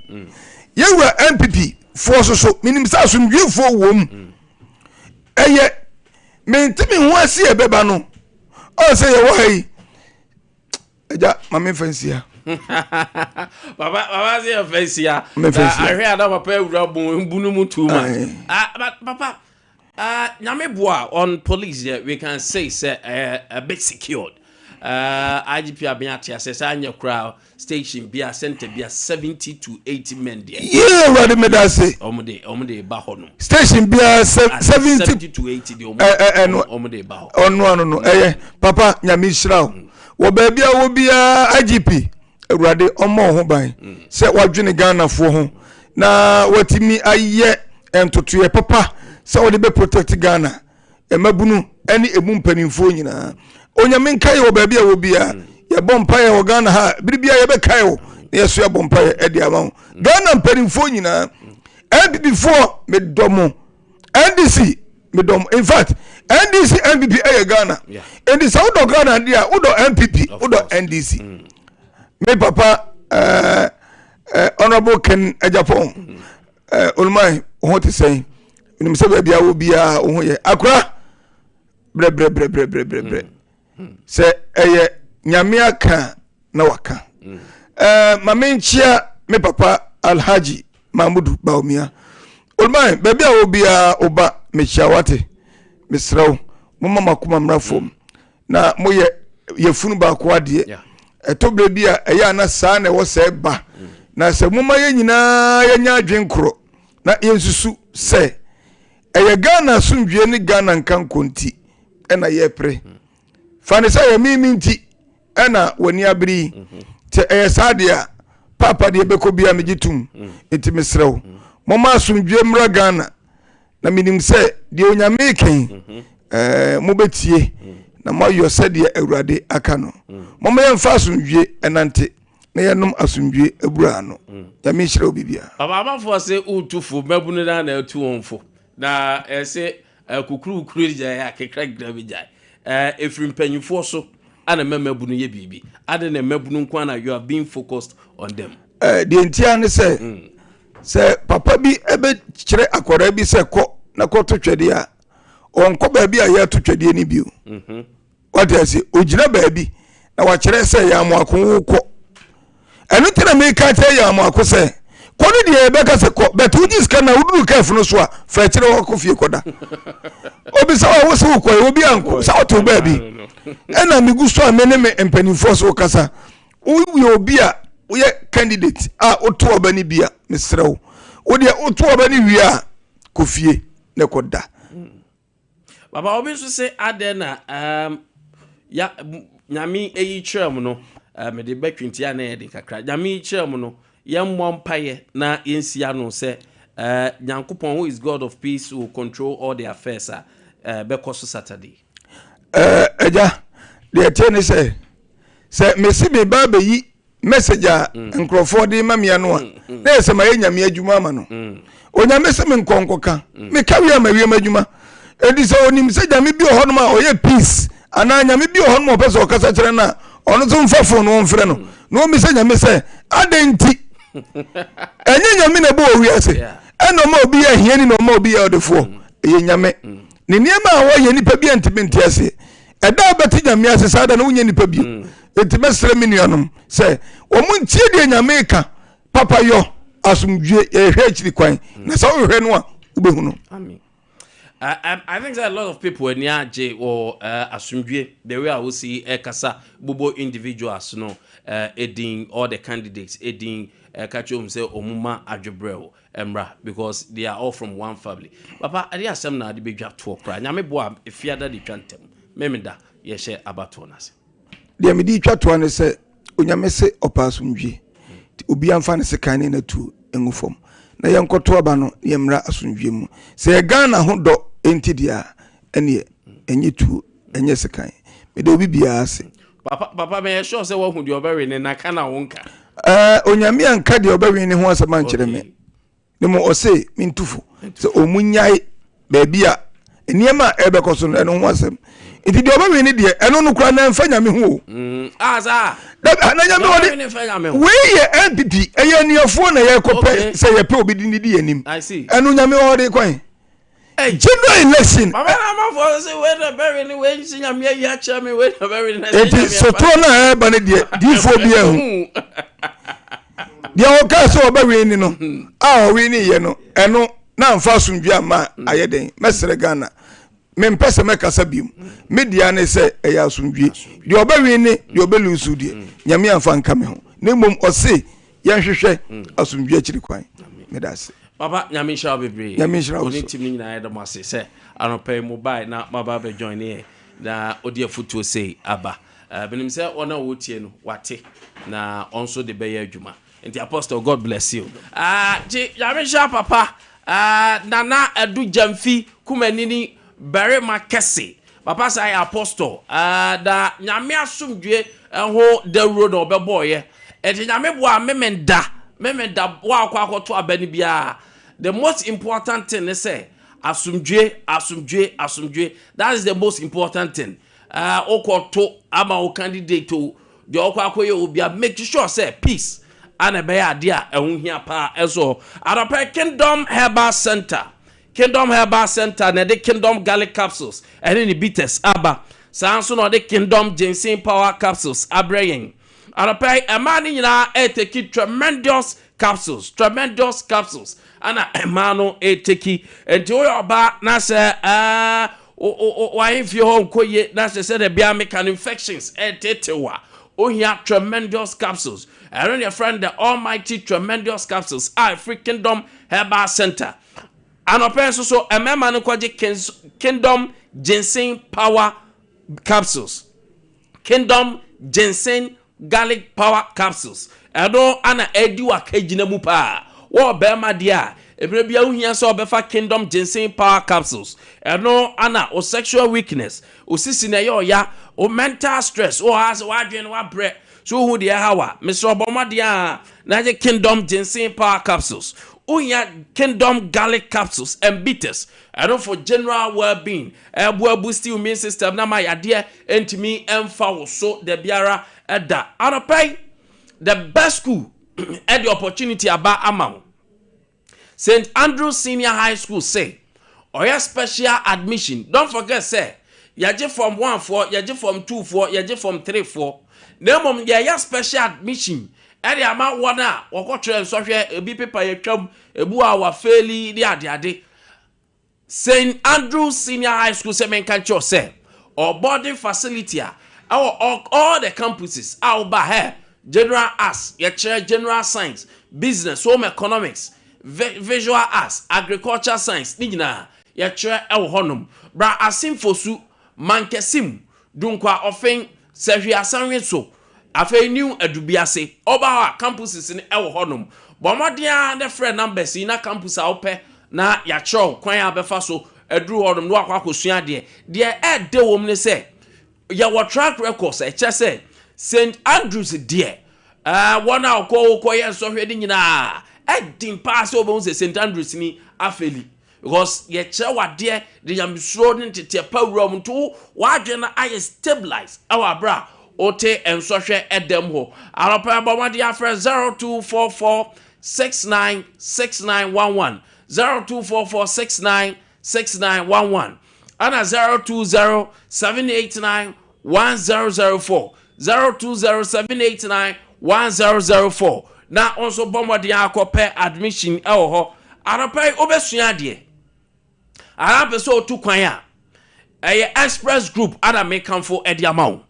B: Yɛwura NPP foɔ soso menim sɛ asomdwoefoɔ wɔ mu. Ɛyɛ mente me ho ase ɛbɛba no. Ɔn sɛ yɛwɔ ha yi, agya ma memfa nsia.
A: Papa, papa sɛ yɛmfa nsia. Na ahwɛ a na papa awura bunu mu too much. But papa, Nyame boa on police deɛ, we can say sɛ a bit secured. IGP abɛn ate ase sɛ anyɛ koraa station bia center bia 70 to 80 men deɛ.
B: Yee Awurade meda ase.
A: Wɔn de wɔn de ba hɔ no.
B: Station bia 70
A: 70 to 80 deɛ wɔn wɔn de ba hɔ.
B: Ɔno ano no ɛyɛ papa Nyame nhyira wo. Wɔ baabi a wɔ biara IGP Awurade ɔmmɔ wo ho ban sɛ wadwene Ghanafoɔ ho na watumi ayɛ ntotoeɛ papa sɛ wɔde bɛ protect Ghana mmabunu ne emu mpanimfoɔ nyinaa. Onyame nkae wɔ baabi a wɔ biara. Yɛbɔ mpaeɛ wɔ Ghana ha bere biara yɛbɛkae wo na yɛso yɛabɔ mpaeɛ de ama wo. Ghana mpanimfoɔ nyinaa, NPP foɔ medɔ mo, NDC medɔ mo. In fact, NDC NPP ɛyɛ Ghana. Nti sɛ wodɔ Ghana deɛ a wodɔ NPP, wodɔ NDC. Me papa Honorable Ken Agyapong, Oluman, wo ho te sɛn? Menim sɛ baabi a wɔ biara wo ho yɛ. Akora brɛbrɛbrɛbrɛbrɛbrɛ. Sɛ ɛyɛ Nyame aka na waka. Ma menkyia me papa Alhaji Mahmudu Bawumia. Oluman, baabi a wɔ biara wo ba mekyia wate. Mesrɛ wo, momma mo akoma mmra fam. Na moyɛ yɛfunu baako adeɛ. Ɛtɔ berɛ bi a ɛyɛ a na saa na ɛwɔ sɛ ɛba. Na sɛ momma yɛn nyinaa yɛnya adwen korɔ na yɛnsusu sɛ ɛyɛ Ghana asomdwie ne Ghana nkankɔ nti ɛna yɛpere. Fa ne sɛ ɛyɛ mimi nti ɛna w'ani abere yi. Sɛ ɛyɛ saa deɛ a, paapa deɛ ɛbɛkɔ biara megye tom. Nti mesrɛ wo, momma asomdwie mmra Ghana. Na menim sɛ deɛ Onyame reka yi, mobɛtie na moayɔ sɛdeɛ Awurade aka no. Momma yɛmfa asomdwie ɛnante. Na yɛnom asomdwie abura ano. Nyame nhyira wo biribiara.
A: Papa amafoɔ se wotu fo mmabunu no na atu wɔn fo na ɛse kukurukuru gyae akekrakekra bi gyae ɛfiri mpanyinfoɔ so ana mma mmabunu yɛ biribi ade na mmabunu nko ana you are being focused on them.
B: Deɛ ntia ne sɛ sɛ papa bi ɛbɛkyerɛ akwadaa bi sɛ kɔ na kɔto twɛdeɛ a, ɔnkɔ baabi a yɛto twɛdeɛ no bio. Wate ase? Ogyina baabi na wakyerɛ sɛ yɛn amoako wokɔ. Ɛno nti na meka kyerɛ yɛn amoako sɛ kɔ no deɛ yɛbɛka sɛ kɔ, bɛte wogye sika na woduru kɛf no so a fa akyerɛ hɔ kɔ fie kɔda. Obisa wa wo sɛ wokɔ yɛ obi ankɔ sɛ wotew baabi. Ɛna megu so a me ne me mpanimfoɔ so kasa. Woyɛ obi a woyɛ candidate a woto ɔba no bi a, mesrɛ wo, wodeɛ woto ɔba no wie a kɔ fie na kɔda.
A: Papa obi nso se adɛn na ya Nyame eyi kyerɛ mu no mede bɛtwe nti a na ɛyɛ den kakra. Nyame yi kyerɛ mu no yɛmmɔ mpaeɛ na yɛnsi ano sɛ Nyankopɔn who is God of peace will control all the affairs a bɛkɔ so Saturday.
B: Agya, deɛ ɛteɛ ne sɛ sɛ mesi me ba bɛyi message a nkurɔfoɔ de ma mea no a na yɛ sɛ mayɛ Nyame adwuma ama no. Onyame sɛ me nkɔ nkɔka, meka wie a mawie m'adwuma. Enti sɛ onim sɛ Nyame bi wɔ hɔnom a ɔyɛ peace anaa Nyame bi wɔ hɔnom a ɔpɛ sɛ ɔkasa kyerɛ no a, ɔno nso mfa phone no ɔmfrɛ no na ɔmmisa Nyame sɛ adɛn nti. Ɛnyɛ Nyame na ɛbɔ wɔ wiase ɛna ɔma obi yɛ ahiani na ɔma obi yɛ ɔdefoɔ. Ɛyɛ Nyame ne nneɛma a wɔyɛ nipa bi a ntumi nte aseɛ. Ɛda a wobɛte Nyame ase saa da no wonyɛ nipa bio. Enti mɛsrɛ me nuanom sɛ wɔn ntie deɛ Nyame ka, papa yɔ, asomdwie, yɛhwɛ akyiri kwan, na sɛ wohwehwɛ no a wobɛhu no.
A: Amen. I think that a lot of people ani agye wɔ asomdwie, the way a wosi ɛkasa bobɔ individuals no edin, all the candidates edin, ɛka kyerɛ wɔn sɛ wɔn ma adwebrɛw mmra because they are all from one family. Papa, ɛde asɛm na ade bɛdwa toɔ koraa. Nyame boa efiada de twa ntɛm. Memeda yɛhyɛ abatoɔ no ase.
B: Deɛ mede twa toa ne sɛ Onyame se ɔpɛ asomdwie, nti obiara mfa ne sekan ne n'atuo ngu fam na yɛnkɔto aba no na yɛmmra asomdwie mu. Sɛ yɛ Ghana ho dɔ nti deɛ a, ɛneɛ ɛnyɛ tuo, ɛnyɛ sekan. Meda obi biara ase.
A: Papa, papa, meyɛ sure sɛ woahu deɛ ɔbɛwe ne na ka na wonka.
B: Onyame anka deɛ ɔbɛwe ne ho asɛm ankyerɛ me. Ne mo ɔse mentu fo sɛ ɔmu nyae baabi a nneɛma a ɛbɛkɔ so no ɛno ho asɛm. Nti deɛ ɔbɛwe ne deɛ ɛno no koraa na ɛmfa Nyame ho o. Na Nyame ɔde wei yɛ NPP ɛyɛ anuafoɔ na yɛkɔpɛ sɛ yɛpɛ obi de ne di anim. Ɛno Nyame ɔde kwan. General election. Eti sotorɔ no a ɛreba no deɛ diifoɔ bi ahu. Deɛ ɔkaa sɛ ɔbɛwe ne no a ɔwe ne yɛ no ɛno na amfa asomdwe amma ayɛ den. Mɛsrɛ Ghana mempɛ sɛ mɛkasa biom. Me dea ne sɛ ɛyɛ asomdwe. Deɛ ɔbɛwe ne deɛ ɔbɛlusu deɛ Nyame amfa nka me ho. Na mmom ɔse yɛnhwehwɛ asomdwe akyiri kwan. Meda ase.
A: Papa, Nyame nhyira wo bebree.
B: Nyame nhyira wo
A: so.
B: so.
A: Team no nyinaa yɛda mo ase sɛ anɔpa yi mo bae na moaba abɛ join yɛn na ɔde afotuo sei aba. Menim sɛ wɔn a wɔtie no wate na wɔn nso de bɛyɛ adwuma. Nti Apostle, God bless you. Gye Nyame nhyira papa Nana Adu Gyamfi Kumanini barima kɛse. Papa saa yɛ apostle na Nyame asomdwie ho dawuro na ɔbɛbɔɔyɛ. Ɛnti Nyame boa memenda memenda wo akɔ akɔto aba no biara. The most important thing ne sɛ asomdwie asomdwie asomdwie, that is the most important thing. Wokɔto ama wo candidate o, deɛ ɔkɔ akɔyɛ o bia, make sure sɛ peace ana ɛbɛyɛ adeɛ a ɛho hia paa. Ɛso anɔpɛ Kingdom Herbal Center, Kingdom Herbal Center na ɛde Kingdom Garlic Capsules ɛne ne bitters aba. Saa nso na ɔde Kingdom Ginseng Power Capsules abrɛ yɛn. Anɔpɛ mmaa no nyinaa ɛretake tremendous capsules, tremendous capsules ana mmaa no ɛretake. Nti woyɛ ɔbaa na sɛ wahemfie hɔ nkɔ yie na sɛ sɛdeɛ bia meka no infections ɛretetew a, ohia tremendous capsules. Ɛno ne yɛfrɛ no the almighty tremendous capsules a ɛfiri Kingdom Herbal Center. Anɔpɛ nso so mmarima no kɔgye Kingdom Ginseng Power Capsules, Kingdom Ginseng Garlic Power Capsules. Ɛno ana ɛdi waka gyina mu paa. Wɔ barima deɛ a, ebere bia wohia sɛ ɔbɛfa Kingdom Ginseng Power Capsules. Ɛno ana o sexual weakness, o sisi na ɛyɛ ɔya, o mental stress, o ha sɛ wadwene no wabrɛ. So wohu deɛ ɛha wa, mesrɛ, ɔbɔ mmɔden a na gye Kingdom Ginseng Power Capsules. Wonya Kingdom Garlic Capsules and Bitters, ɛno for general well-being, ɛboa boost immune system na ma yadeɛ ntumi ɛmfa wo so da biara ɛda. Anɔpɛ yi, the best school ɛde opportunity aba ama wo. St Andrews Senior High School say ɔyɛ special admission. Don't forget sɛ yɛgye form one foɔ, yɛgye form two foɔ, yɛgye form three foɔ, na mmom yɛyɛ special admission ɛde ama wɔn a wɔkɔtwerɛ nsɔhwɛ, ebi pepa yɛtwam, ebu a wafail ne adeade. St Andrews Senior High School sɛ menka nkyerɛw sɛ ɔboarding facility a ɛwɔ all the campuses a woba hɛ, general arts yɛkyerɛ, general science, business, home economics, visual arts, agriculture science ne nyinaa yɛkyerɛ ɛwɔ hɔnom. Bra Asimfosu, Mankesim, Dunkwa Ɔfen, Sɛhwi Asanwe so, afei New Adubiase. Ɔba hɔ a, campuses no ɛwɔ hɔnom. Bɔ mmɔden a ne frɛ numbers yi na campus a wopɛ na yɛakyerɛw kwan a bɛfa so aduru hɔnom na wakɔ akɔsua adeɛ. Deɛ ɛɛdɛ wɔ mu ne sɛ yɛwɔ track records a ɛkyɛ sɛ St Andrews deɛ, wɔn a wɔkɔ wɔkɔ yɛ nsɔhwɛ no nyinaa, ɛdin paa sɛ wɔbɛhu sɛ St Andrews ni afail, because yɛkyerɛ wadeɛ de nyamesuro ne nteteɛ pa wura mu, nti wo wadwene no ayɛ stabilize ɛwɔ abere a wote nsɔhwɛ ɛdɛm hɔ. Anɔpɛ, bɔ mmɔden afrɛ 0244 696911, 0244 696911, ɛna 020 789 1004, 020 789 1004, na nso bɔ mmɔden akɔpɛ admission ɛwɔ hɔ. Anɔpɛ yi, wobɛsua adeɛ anaa pɛ sɛ otu kwan a, ɛyɛ Express Group ana mekamfo ɛde ama wo.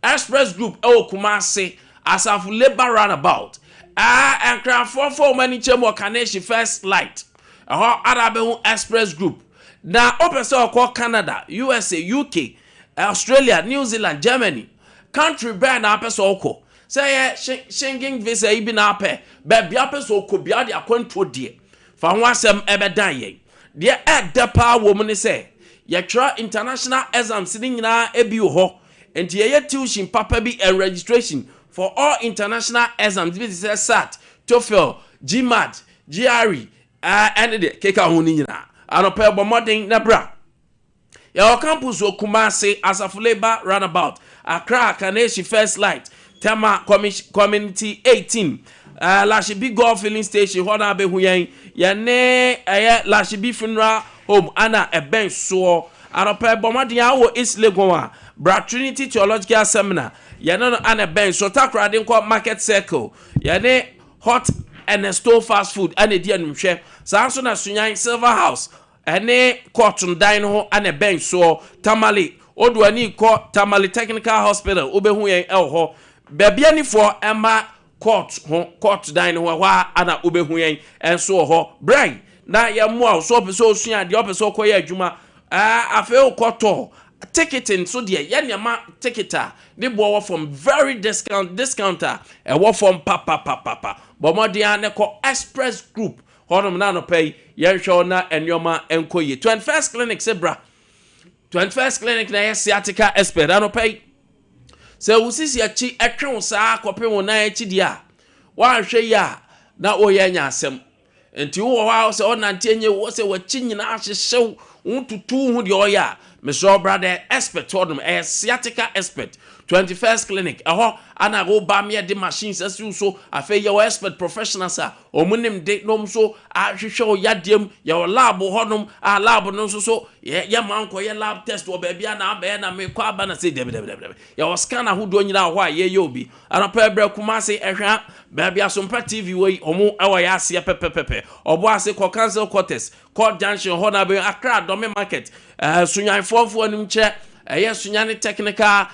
A: Express Group ɛwɔ Kumase, Asafo Labour Roundabout, Nkrafoɔ fo wɔn ani kyɛm wɔ Kaneshie First Light ɛhɔ ana bɛhu Express Group. Na wopɛ sɛ ɔkɔ Canada, USA, UK, Australia, New Zealand, Germany, country bɛɛ na apɛ sɛ ɔkɔ, sɛ yɛ Schengen visa yi bi na apɛ, baabi apɛ sɛ ɔkɔ bia de akwantuo deɛ, fa ho asɛm ɛbɛdan yɛn. Deɛ ɛɛdɛ paa wɔ mu ne sɛ yɛtwerɛ international exams ne nyinaa ebi wɔ hɔ, nti yɛyɛ tuition papa bi and registration for all international exams bi te sɛ SAT, TOEFL, GMAT, GRE, ɛne deɛ keka ho no nyinaa. Anɔpɛ, bɔ mmɔden na bra. Yɛwɔ campus wɔ Kumase, Asafo Labour Roundabout, Accra, Kaneshie First Light, Tema Community 18, Lashibi Golf Filling Station hɔ na abɛhu yɛn. Yɛne ɛyɛ Lashibi Funeral Home ana ɛbɛn soɔ. Anɔpɛ, bɔ mmɔden a wɔ East Legon a, bra Trinity Theological Seminar, yɛne no ana ɛbɛn so. Takoradi nkɔ Market Circle, yɛne Hot Ernesto Fast Food ana edi anumhwɛ. Saa nso na Sunyan, Silver House ɛne court dan no ho ana ɛbɛn soɔ. Tamale, odu ani kɔ Tamale Technical Hospital, wobɛhu yɛn ɛwɔ hɔ. Baabi anifoɔ ɛma court ho, court dan no ho ɛhɔ a ana wobɛhu yɛn ɛnso wɔ hɔ. Brɛn na yɛmmoa wo so ɔpɛ sɛ osua adeɛ, ɔpɛ sɛ ɔkɔyɛ adwuma, afei wokɔtɔ ticket nso deɛ, yɛ nneɛma ticket a ne boɔ wɔ fam, very discount a ɛwɔ fam papapapapa. Bɔ mmɔden a ne kɔ Express Group hɔnom na anɔpɛ yi yɛnhwɛ wo na nneɛma nkɔ yie. 21st Clinic sɛ bra 21st Clinic na ɛyɛ sciatica expert. Anɔpɛ yi, sɛ wo sisi akyi ɛtwe wo saa kɔpem wo nan akyi deɛ a, woanhwɛ yi a na woyɛ anya asɛm. Nti wowɔ hɔ a sɛ ɔnante nye wo sɛ w'akyi nyinaa hyehyɛw wo, tutu wo ho deɛ ɔyɛ a, mesrɛ wo, bra dɛ expert hɔnom, ɛyɛ sciatica expert, 21st Clinic ɛhɔ ana woba meɛde machines asi wo so. Afei yɛwɔ expert professionals a ɔmo nim de na ɔmo nso ahwehwɛ wo yadeɛ mu. Yɛwɔ lab hɔnom a lab no nso so yɛ ma nkɔyɛ lab test wɔ baabi a na abɛyɛ na mekɔ aba na sɛ dabi dabi dabi dabi. Yɛwɔ scan ahodoɔ nyinaa wɔ hɔ a yɛyɛ obi. Anɔpɛ, brɛ Kumase, ɛhwɛ baabi Asompa TV wɔ yi, ɔmo ɛwɔ yɛ aseɛ pɛpɛpɛpɛ. Ɔbɔ ase kɔ Council Quarters, Court Junction hɔ na abɛn. Accra, Dɔme Market, Sunyanfoɔfoɔ anim kyerɛ ɛyɛ Sunyane Technical,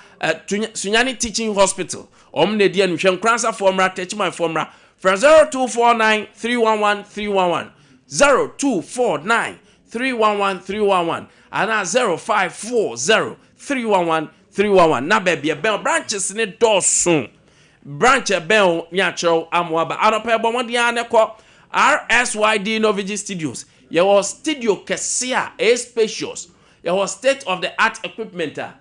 A: Sunyane Teaching Hospital, ɔmo na edi anim. Hwɛ, Nkoransafoɔ mmra, Tɛkyimanfoɔ mmra. Frɛ 0249 311 311, 0249 311 311 anaa 0540 311 311, na baabi ɛbɛn branches ne dɔɔso, branch ɛbɛn o ne akyerɛw amoaba. Anɔpɛ, bɔ mmɔden a ne kɔ RSYD Novigi Studios. Yɛwɔ studio kɛse a ɛyɛ spacious, yɛwɔ state of the art equipment a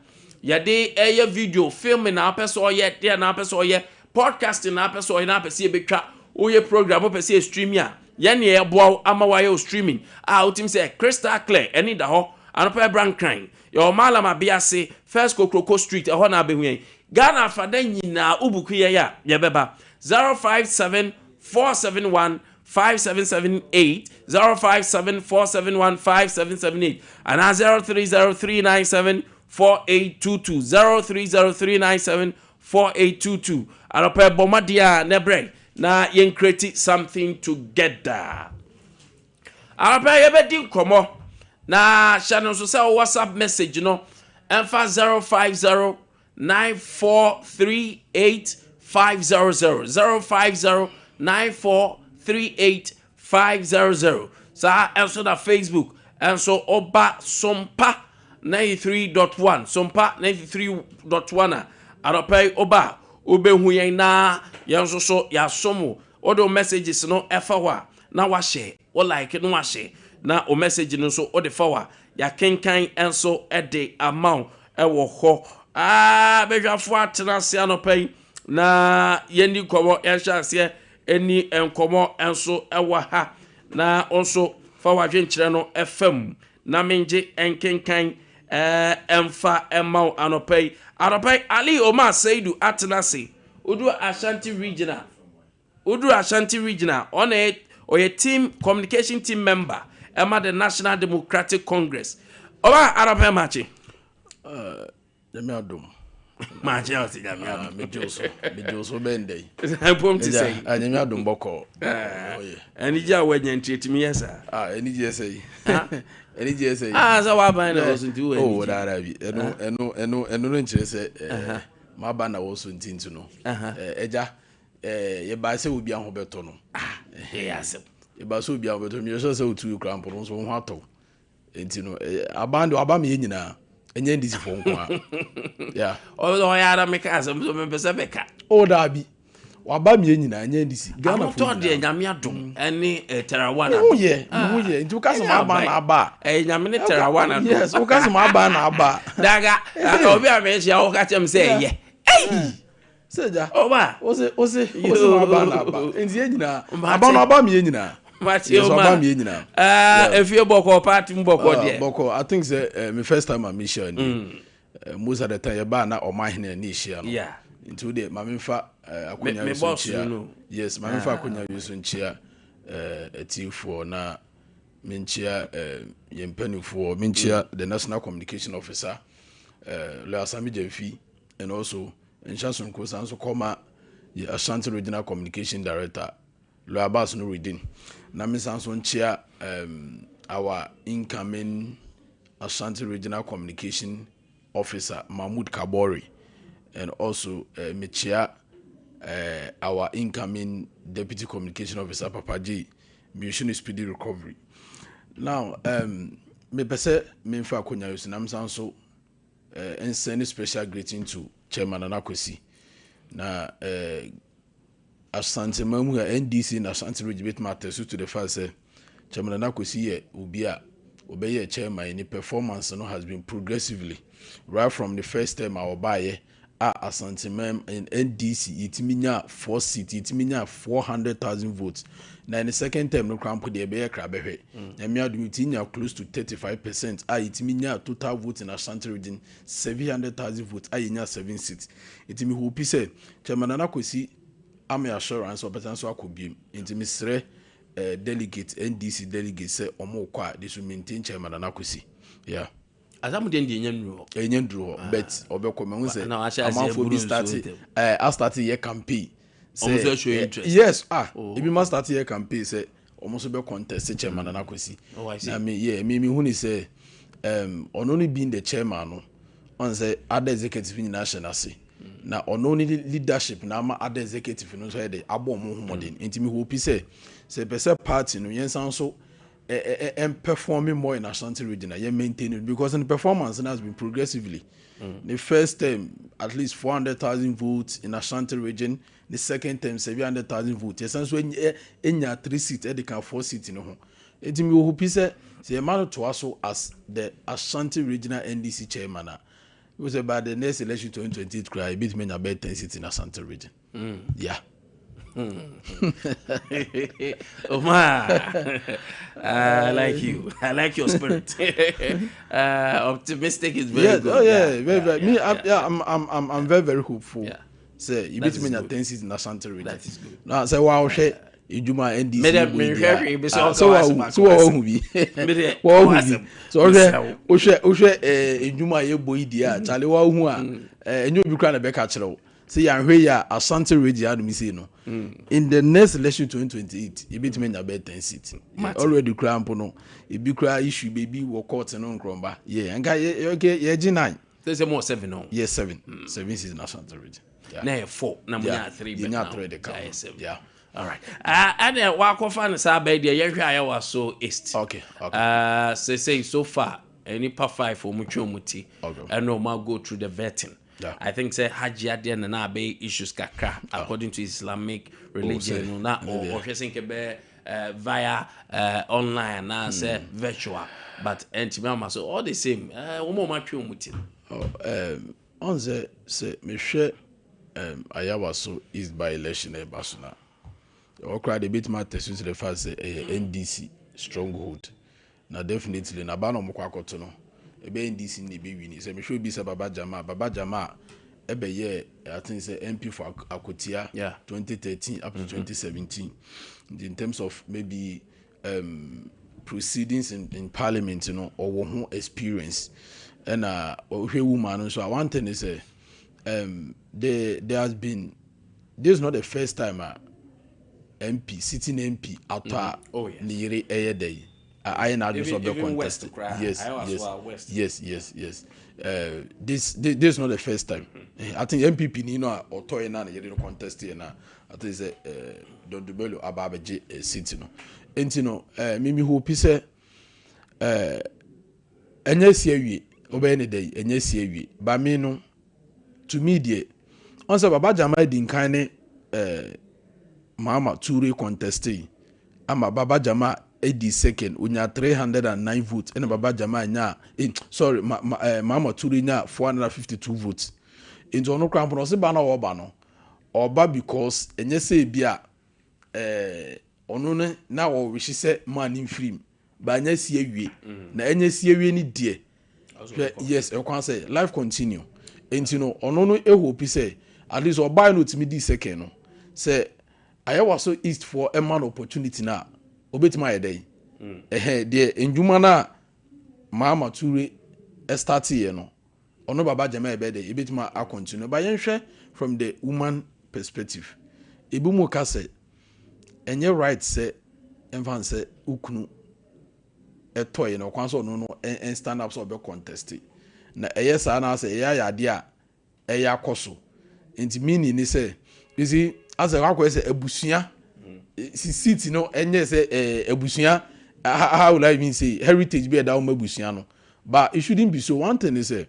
A: yɛde ɛyɛ video filming na apɛ sɛ ɔyɛ deɛ na apɛ sɛ ɔyɛ. Podcasting na apɛ sɛ ɔyɛ na apɛ sɛ yɛbɛtwa woyɛ program, wopɛ sɛ yɛ streaming a, yɛn ne yɛboa wo ama wayɛ wo streaming a wotumi sɛ crystal clear. Ɛne da hɔ anɔpa ɛbra Nkran, yɛwɔ Malam Abease, First Kokroko Street, ɛhɔ na abɛhu yɛn. Ghana afada nyinaa, wobook yɛn a, yɛbɛba. 057 471 5778, 057 471 5778 anaa 030 397 4822, 030 397 4822. Anɔpa ɛbɔ mmɔden a na brɛ na yɛn create something together. Anɔpa yɛbɛdi nkɔmmɔ na hyɛ no nso sɛ wo WhatsApp message no ɛmfa 050 9438 500, 050 9438 500. Saa ɛnso na Facebook ɛnso ɔba Sompa 93.1, Sompa 93.1 a, anɔpa yi ɔba a wobɛhu yɛn na yɛn nso so yɛasom wo. Wode wo messages no ɛfa hɔ a na wahyɛ wo like no, wahyɛ na wo message no nso wode fa hɔ a yɛakenkan nso de ama wo ɛwɔ hɔ. Aa, bɛhwɛfoɔ atena ase anɔpa yi na yɛni nkɔmmɔ, yɛnhyɛ aseɛ ɛni nkɔmmɔ nso ɛwɔ ha na wo nso fa w'adwenkyerɛ no ɛfa mu na mengye nkenkan ɛmfa ɛma wo anɔpa yi. Anɔpa yi Ali Omar Seidu atena ase. Wodu Ashanti Region a, woduru Ashanti Region a, ɔna ɔyɛ team communication team member ɛma the National Democratic Congress. Ɔba, anɔpa yi maakye.
C: Nyame adom.
A: Maakye a, ɔte Nyame adom.
C: Megye wo so, megye wo so. Bɛn dɛ?
A: Mpom te sɛ
C: Nyame adom, bɔkɔɔ.
A: Anigye a woanya nti ɛtumi yɛ saa.
C: Anigye sɛ yi, anigye sɛ yi.
A: Sɛ woaban na wɔ so nti wowɔ
C: anigye. Oh, daara bi. Ɛno ɛno ɛno ɛno no nkyerɛ sɛ maba na wɔ so nti no ɛgya yɛbaa sɛ obi aho bɛtɔ no.
A: Ɛyɛ asɛm.
C: Yɛbaa sɛ obi aho bɛtɔ no, meyɛ sɛ wotu kura mpo no nso wo ho atɔ. Nti no aban de aba meyɛ nyinaa, ɛnyɛ NDC foɔ nko a, yeah.
A: Ɔyɛ ara meka asɛm so, mempɛ sɛ mɛka.
C: Oh, daabi, waba meyɛ nyinaa, ɛnyɛ NDC, Ghana
A: foɔ nyinaa. Deɛ Nyame adom ɛne Terawa.
C: Ho yɛ, ho yɛ, nti woka sɛ ma aba na aba.
A: A ɛyɛ Nyame ne Terawa na.
C: Yes, woka sɛ ma aba na aba.
A: Daga obi a mehyia woka kyɛm sɛ ɛyɛ ɛyi.
C: Sɛ gya
A: ɔba.
C: Wose wose wose ma aba na aba, nti yɛ nyinaa aba no aba meyɛ nyinaa. Yes, ɔba meyɛ nyinaa.
A: Efie bɔkɔ, party mu bɔkɔ deɛ.
C: Bɔkɔ. I think sɛ my first time a mehyia ni most of the time yɛbaa na ɔma ahene ne ehyia no. Nti wo deɛ, maame nfa akonnwa yi so nkyia. Yes, maame nfa akonnwa yi so nkyia atiefoɔ na menkyia yɛn mpanimfoɔ, menkyia the national communication officer, Lawyer Sami Gyamfi, and also nhyɛ sonko san so kɔma yɛ Ashanti Regional Communication Director, Lawyer Abbas Nurudin, na me san so nkyia our incoming Ashanti Regional Communication Officer, Mahmood Kabori, and also mekyia our incoming Deputy Communication Officer, Papa J. Mewish no speedy recovery. Now mepɛ sɛ memfa akonnwa yi so na mesan so nsend special greeting to Chairman Nana Kwesi na Asanteman mu a NDC na Ashanti Region bɛtumi attest to the fact sɛ Chairman Nana Kwesi yɛ obi a ɔbɛyɛ chairman, ne performance no has been progressively right from the first term a ɔbaayɛ a Asanteman NDC yɛtumi nya four seat, yɛtumi nya 400,000 votes. Na in the second term no koraa mpo deɛ, ɛbɛyɛ kra bɛhwɛ. Nyame adom, yɛtumi nya close to 35% a yɛtumi nya total vote in Ashanti Region 700,000 votes a yɛnya seven seats. Nti mi hope sɛ Chairman Nana Kwesi ama assurance ɔbɛsan so akɔ biem. Nti mesrɛ delegate, NDC delegate, sɛ ɔmo kɔ a, they should maintain Chairman Nana Kwesi, yeah.
A: Asamu deɛ deɛ nya nnuru hɔ.
C: Ɛnyɛ nduru hɔ, but ɔbɛkɔ. Mɛ n sɛ amanfoɔ bi start a start yɛ campaign.
A: Ɔmo nso show interest.
C: Yes, ah, ebi ma start yɛ campaign sɛ ɔmo nso bɛ contest Chairman Nana Kwesi.
A: Oh, I see.
C: Na mi yɛ mi hu ni sɛ ɔno no being the chairman no, ɔn sɛ other executive nyinaa hyɛ n'ase na ɔno ne leadership na ama other executive no nso yɛ de abɔ ɔmo ho mmɔden. Nti mi hope sɛ pɛ sɛ party no yɛn san so ɛ performing more in Ashanti Region na yɛ maintain it, because the performance has been progressively. The first term, at least 400,000 votes in Ashanti Region. The second term, 700,000 votes. Yɛsan so enya three seats ɛde kan four seats no ho. Nti mi wɔ hope sɛ yɛ ma no toa so as the Ashanti Regional NDC chairman a, we say by the next election 2028 koraa, ebitumi anya bɛyɛ 10 seats in Ashanti Region. Yeah.
A: Omar, I like you. I like your spirit. Optimistic is very good.
C: Oh yeah, very, very. Me, I'm, yeah, I'm very, very hopeful. Sɛ yɛbɛtumi anya 10 seats in Ashanti Region.
A: That is good.
C: Na sɛ wɔahwɛ edwuma a NDC
A: Mede
C: bɔ yi
A: mehwɛ
C: deɛ
A: hwee bi sɛ
C: a,
A: ɔka
C: sɛ
A: w'asɛm
C: wahu
A: aka
C: sɛ wahu
A: w'asɛm.
C: bi
A: Mede
C: wahu bi
A: w'asɛm.
C: sɛ ɔhwɛ
A: Mesrɛ wo.
C: wohwɛ edwuma a yɛbɔ yi deɛ a, kyale, wahu a, ɛnyɛ obi koraa na ɛbɛka kyerɛ wo sɛ yɛanhwɛ yi a, Ashanti Region anom sei no, in the next election 2028, yɛbɛtumi anya bɛyɛ 10 seats. Yeah,
A: Mate.
C: already koraa mpo no, ebi koraa issue baabi wɔ court no nkorɔmba yeah, nka yɛgye 9.
A: Sɛ mo wɔ 7 no.
C: Yɛ 7 seats in Ashanti Region. Yeah.
A: Na yɛ 4 na mo nya 3
C: yɛnya 3 de ka ho.
A: Yɛ 7.
C: Yeah.
A: All right. Ɛna wakɔfa no saa bɛyɛ deɛ, yɛhwɛ Ayawaso East. Sɛ so far nipa 5 wɔn twe wɔn ti. Ɛna wɔn go through the vetting. I think sɛ hajj adeɛ na abɛyɛ issues kakra according to Islamic religion no, na
C: ɛno deɛ.
A: ɔhwɛ sɛ nkɛ bɛyɛ via online anaasɛ virtual, but ɛntumi ama so. All the same, wɔn a wɔn atwe wɔn ti no.
C: Oh, ɔn sɛ mehwɛ Ayawaso East by election a ɛba so na ɛwɔ koraa de, ebɛtumi atɛso to the fact sɛ ɛyɛ NDC stronghold, na definitely na ba na ɔmo kɔ akɔto no, ɛbɛyɛ NDC na ɛbɛwi ni. Sɛ mehwɛ obi sɛ Baba Jama, Baba Jama a ɛbɛyɛ, I think sɛ MP for Akotia 2013 up to 2017. In terms of maybe proceedings in parliament ɔwɔ ho experience. Ɛna ɔhwɛ woman no nso a, one thing is sɛ there has been, this is not the first time a MP, sitting MP, atɔ a ne yere ɛyɛ dɛ yi ayɛ n'adwene sɛ ɔbɛ contest. Yes, this is not the first time. I think NPP ni no a ɔtɔ yɛ na ne yere no contest yɛ na I think sɛ Don Dumelo aba abɛgye seat no. Nti no mimi hope sɛ ɛnyɛ si awie, ɔbɛyɛ ne dɛ yi, ɛnyɛ si awie ba. Mi no, to me deɛ, ɔn sɛ Baba Jama di nkan ne Mahama Ture contest yi ama Baba Jama edi second, onya 309 votes, ɛna Baba Jama nya, sorry, ma, ma, Mahama Ture nya 452 votes. Nti ɔno koraa mpo no, ɔsi ba na ɔba no, ɔba because ɛnyɛ sɛ ebi a ɔno ne na ɔrehye sɛ maa ne nfirim ba, ɛnyɛ si awie na ɛnyɛ si awie ni deɛ. Hwɛ, yes, ɛkwan sɛ life continue. Nti no ɔno no ehope sɛ at least ɔbaa no otumi di second no, sɛ Ayawaso East foɔ ɛma no opportunity na obetumi ayɛ dɛ ɛhɛn deɛ ndwuma na Mahama Ture ɛstart yɛ no, ɔno Baba Jama ɛbɛ dɛ ebetumi acontinue. But yɛnhwɛ from the woman perspective, ebi mu ka sɛ ɛnyɛ right sɛ ɛnfa sɛ ukunu ɛtɔ yɛ no ɔkwan sɛ ɔno no ɛn stand up sɛ ɔbɛ contest, na ɛyɛ saa na sɛ ɛyɛ ayɛ adeɛ a ɛyɛ akɔ so. Nti meaning ni sɛ, you see, asɛ akɔyɛ sɛ abusua si seat no, ɛnyɛ sɛ abusua, how will I even say, heritage bi ɛda wɔn abusua no, but it shouldn't be so. One thing is sɛ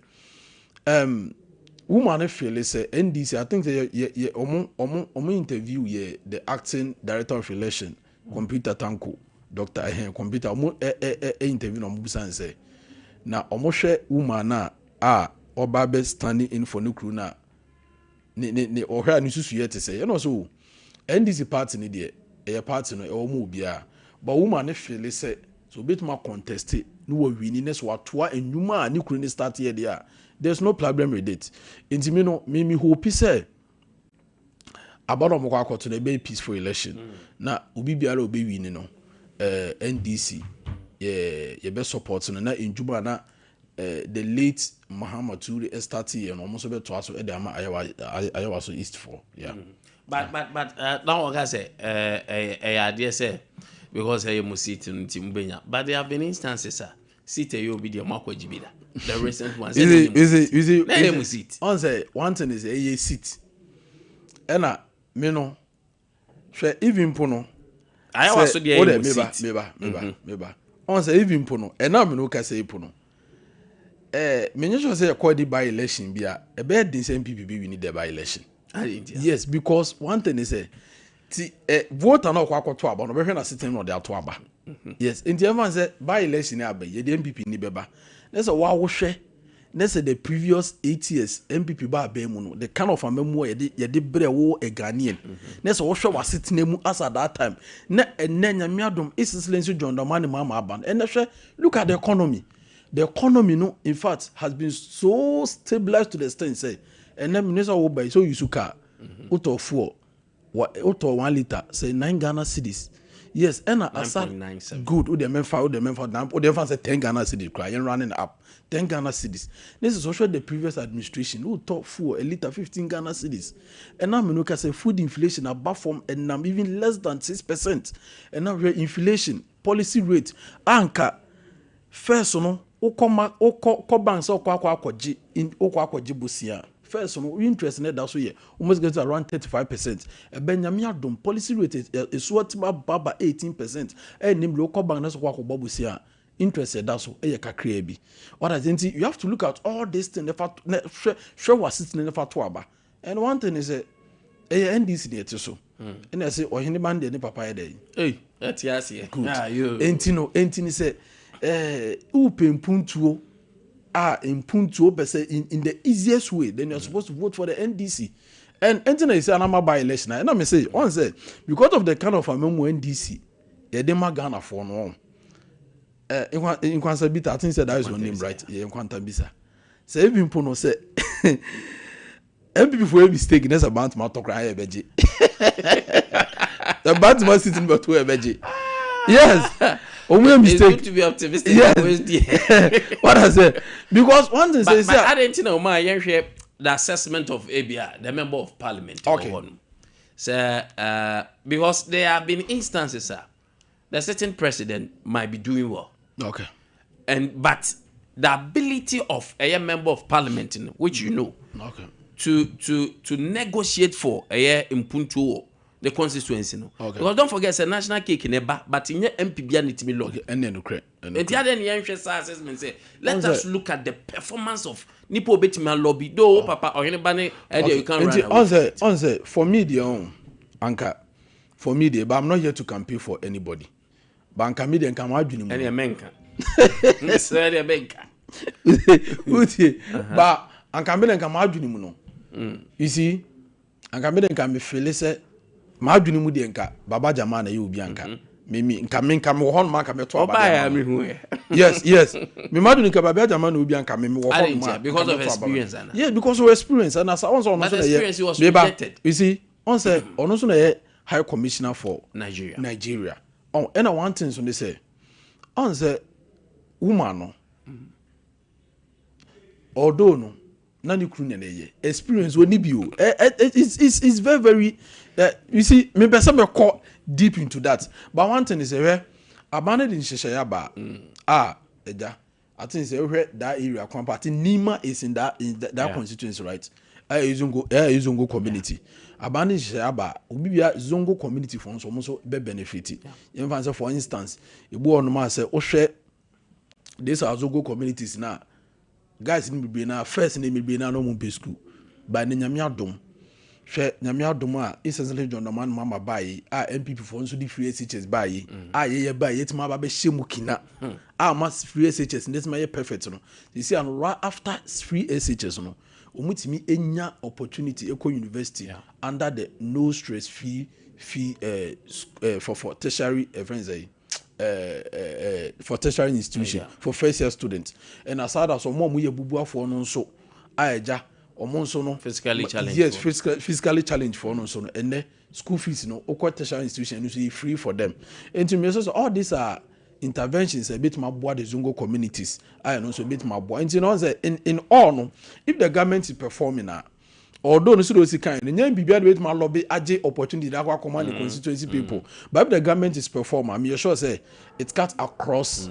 C: woman no feel sɛ NDC, I think sɛ yɛ yɛ ɔmo interview yɛ the acting director of election, Computer Tanko, Doctor ɛhɛn Computer, ɔmo ɛ ɛ ɛ interview na ɔmo busa nsɛ na ɔmo hwɛ woman na a ɔba bɛ standing in for ne kuro na ne ɔhwɛ a ne susu yɛ te sɛ ɛna ɔsɛ o NDC party ne deɛ, ɛyɛ party no ɛwɔ mu obiara, but woman ne feel sɛ so obetuma contest ne wɔ win ne so watoa enyuma a ne kuro ne start yɛ deɛ a, there is no problem with it. Nti mi no mi hope sɛ aba na ɔmo kɔ akɔto no, ɛbɛyɛ peaceful election na obi biara a ɔbɛwi ni no, NDC yɛ yɛbɛ support no na ndwuma na the late Mahama Ture start yɛ no, ɔmo nso bɛtoa so ɛde ama Ayawaso East for, yeah.
A: But na wɔn ka sɛ ɛyɛ adeɛ sɛ because ɛyɛ mo seat no nti mo bɛnya, but there have been instances a seat ɛyɛ obi deɛ, mo akɔ gyi bi da, the recent one.
C: You see, you see, you see,
A: Na ɛyɛ mo seat.
C: Ɔn sɛ one thing is ɛyɛ seat, ɛna me no hwɛ, even po no.
A: Ayawaso deɛ ɛyɛ mo
C: meba
A: seat.
C: Meba, meba, meba. Ɔn sɛ even po no, ɛna mi no kasa yi po no, menye sure sɛ yɛkɔ de by election bi a, ɛbɛyɛ den sɛ NPP bi win the by election.
A: Adi nti a?
C: Yes, because one thing is sɛ ti voter na ɔkɔ akɔto aba no, ɔbɛhwɛ na system na ɔde ato aba. Yes, nti ɛfa sɛ by election aba yi, yɛde NPP ni bɛba na sɛ wawohwɛ. Ne sɛ the previous 8 years NPP ba abɛn mu no, the kind of amamu a yɛde brɛ wo a Ghanaian, ne sɛ wohwɛ w'asetena mu as at that time, na ɛnɛ Nyame adom, His Excellency John Dramani Mahama aba no, ɛnɛ hwɛ, look at the economy. The economy no, in fact, has been so stabilized to the extent sɛ ɛnɛ mene sɛ woba yi sɛ woyi car, wotɔ fuel, wotɔ 1 litre sɛ 9 Ghana cedis. Yes, ɛna asa
A: 9.97.
C: Good. Wode mɛmfa wode mɛmfa sɛ 10 Ghana cedis koraa, yɛn running up 10 Ghana cedis. Ne sɛ sɛ wohwɛ the previous administration, wotɔ fuel a litre 15 Ghana cedis. Ɛna menu ka sɛ food inflation aba fam, ɛnam even less than 6%. Ɛna hwɛ inflation, policy rate anka first no, wokɔ ma wokɔ kɔ bank sɛ wokɔ akɔgye wokɔ akɔgye bosia, first no interest ne da so yɛ almost get to around 35%. Ɛbɛ Nyame adom, policy rate esu ɔtí aba 18%. Ɛyɛ nim de wokɔ bank na sɛ wokɔ akɔbɔ bosia, interest ɛda so ɛyɛ kakraa bi. Ɔda nti you have to look at all these things nefa ne hwɛ wɔ asetena nefa to aba. And one thing is sɛ ɛyɛ NDC ne ɛte so, ɛna ɛsɛ ɔhene ba no deɛ ne papa yɛ dɛ.
A: Ei, ɛte aseɛ.
C: Good.
A: Ah, yo.
C: Enti no, enti ni sɛ wopɛ mpuntuo a, mpuntuo pɛ sɛ in the easiest way, then you are supposed to vote for the NDC. And enti na yɛsɛ anama by election a, ɛna me say ɔn sɛ because of the kind of amamu NDC yɛde ma Ghanafoɔ no, ɔn Nkwansa Bita, I think say that is your name, right? Yeah, Nkwanta Bisa sɛ ebi mpo no sɛ NPP fo yɛ mistake ne sɛ Bantama tɔ koraa, yɛ bɛgye the Bantama seat no bɛto, yɛ bɛgye. Yes, ɔmo yɛ
A: It's
C: mistake.
A: good to be optimistic. Always there.
C: What I say, because one thing say
A: But
C: say
A: adɛn nti na ɔma yɛnhwɛ the assessment of ebia the member of parliament wɔ hɔ no sɛ because there have been instances a the certain president might be doing well and but the ability of a member of parliament no, which you know, to negotiate for ɛyɛ mpuntuo wɔ the constituency no, because don't forget sɛ national cake ne ba, but nyɛ MP bia ne timi lobby.
C: Ɛnna nukurɛ.
A: Nti adɛn ne yɛnhwɛ saa assessment sɛ let
C: Ɔn
A: us look at the performance of nipa obetumi alobby though, papa ɔhene ba ne ɛdeɛ, you can run
C: Nti
A: away.
C: ɔn sɛ for me deɛ, ɔn anka for me deɛ, but I'm not here to campaign for anybody, but anka me deɛ, nka mo adwene mu
A: Ɛne ɛmɛnka sɛ ɛdeɛ ɛmɛnka.
C: Wotie, but anka me deɛ, nka mo adwene mu no, you see, anka me deɛ, nka me feel sɛ maa adwene mu deɛ, nka Baba Jama na ɛyɛ obi anka me nka me wɔ hɔ nom anka mɛto aba
A: Ɔbaa
C: de
A: yɛ
C: ama no.
A: mehu yɛ.
C: Yes, me ma dun nka Baba Jama na obi anka me wɔ hɔ
A: Ade
C: nom
A: ntia,
C: a
A: because
C: nka
A: of
C: mɛto aba ma.
A: experience, ana?
C: Yeah, because of experience, and asa ɔn sɛ ɔno
A: But
C: nso na
A: experience, he was
C: Meba,
A: rejected.
C: you see, ɔn sɛ ɔno nso na yɛ high commissioner for
A: Nigeria.
C: Nigeria. Ɔn ɛna one thing so ne sɛ ɔn sɛ woman no, although no na ne kunu na ɛyɛ experience wɔ ni bi o, ɛ ɛ it's very very you see, me pɛ sɛ mɛkɔ deep into that, but one thing is ɛhwɛ aban ne de nhyehyɛeɛ aba a ɛgya. I think sɛ ɛhwɛ that area kwan pa, I think Nima is in that constituency, right? Ɛyɛ Zongo community. Aban ne nhyehyɛeɛ aba, obi bia Zongo community fo nso, ɔmo nso bɛ benefit. Yɛn fa sɛ, for instance, ebi wɔ nom a sɛ wohwɛ these are Zongo communities na guys ni bebree na first ne bebree na ɔmo mpɛ school, but ne Nyame adom, hwɛ, Nyame adom a essentially John Dramani Mahama baayi a NPP foɔ nso de free SHS baayi a yɛyɛ baayi, yɛtumi aba bɛhyɛ mu kina a ma free SHS ne tumi ayɛ perfect no. Sisi ano, right after free SHS no, wɔn tumi enya opportunity ekɔ university under the no stress fee for tertiary friends for tertiary institution for first year students. And aside that, ɔmo a ɔmo yɛ bubuafoɔ no nso a ɛgya ɔmo nso no
A: Physically challenged
C: yes
A: foɔ.
C: Physically challenged foɔ no nso no, ɛnɛ school fees no, okɔ tertiary institution no nso yɛ free for them. Nti mi sɛ all these are interventions a ebetumi aboa the Zongo communities a ɛno nso ebetumi aboa. Nti na ɔn sɛ in all no, if the government is performing a, although no so de osi kan no nyɛ biribiara de betumi alobby agye opportunity de akɔ akɔma ne constituency people, but if the government is performing, I'm sure say it cut across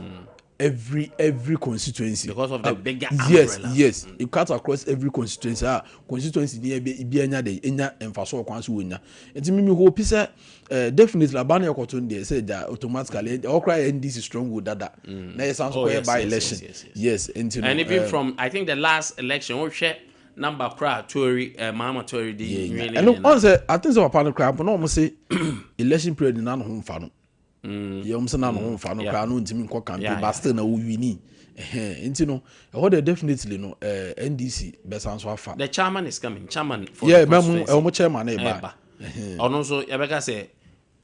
C: every constituency.
A: Because of the bigger umbrella.
C: Yes, it cut across every constituency. Ah, constituency ni ebi ebi enya de enya mfaso kwan so wonya. Nti mimi hope sɛ definitely aba na ɛkɔto no deɛ sɛ gya automatically ɔkora yɛ NDC stronghold dada na yɛ san so
A: Oh,
C: kɔyɛ
A: yes,
C: by election.
A: yes.
C: Yes, nti no
A: And even from, I think, the last election, wohwɛ number kora Tory Mahama Tory di
C: ɛno ɔn sɛ I think sɛ papa no kora na ɔmo se election period na ne ho mfa no. Yɛ wɔn sɛ na ne ho nfa no koraa no ntumi nkɔ campaign, but still na owini. Ɛhɛn, nti no ɛhɔ deɛ definitely no NDC bɛsan so afa.
A: The chairman is coming, chairman for
C: yeah
A: the
C: mɛmu
A: constituency.
C: Ɛwɔ chairman na ɛba.
A: Ɛba. Ɔno nso yɛbɛka sɛ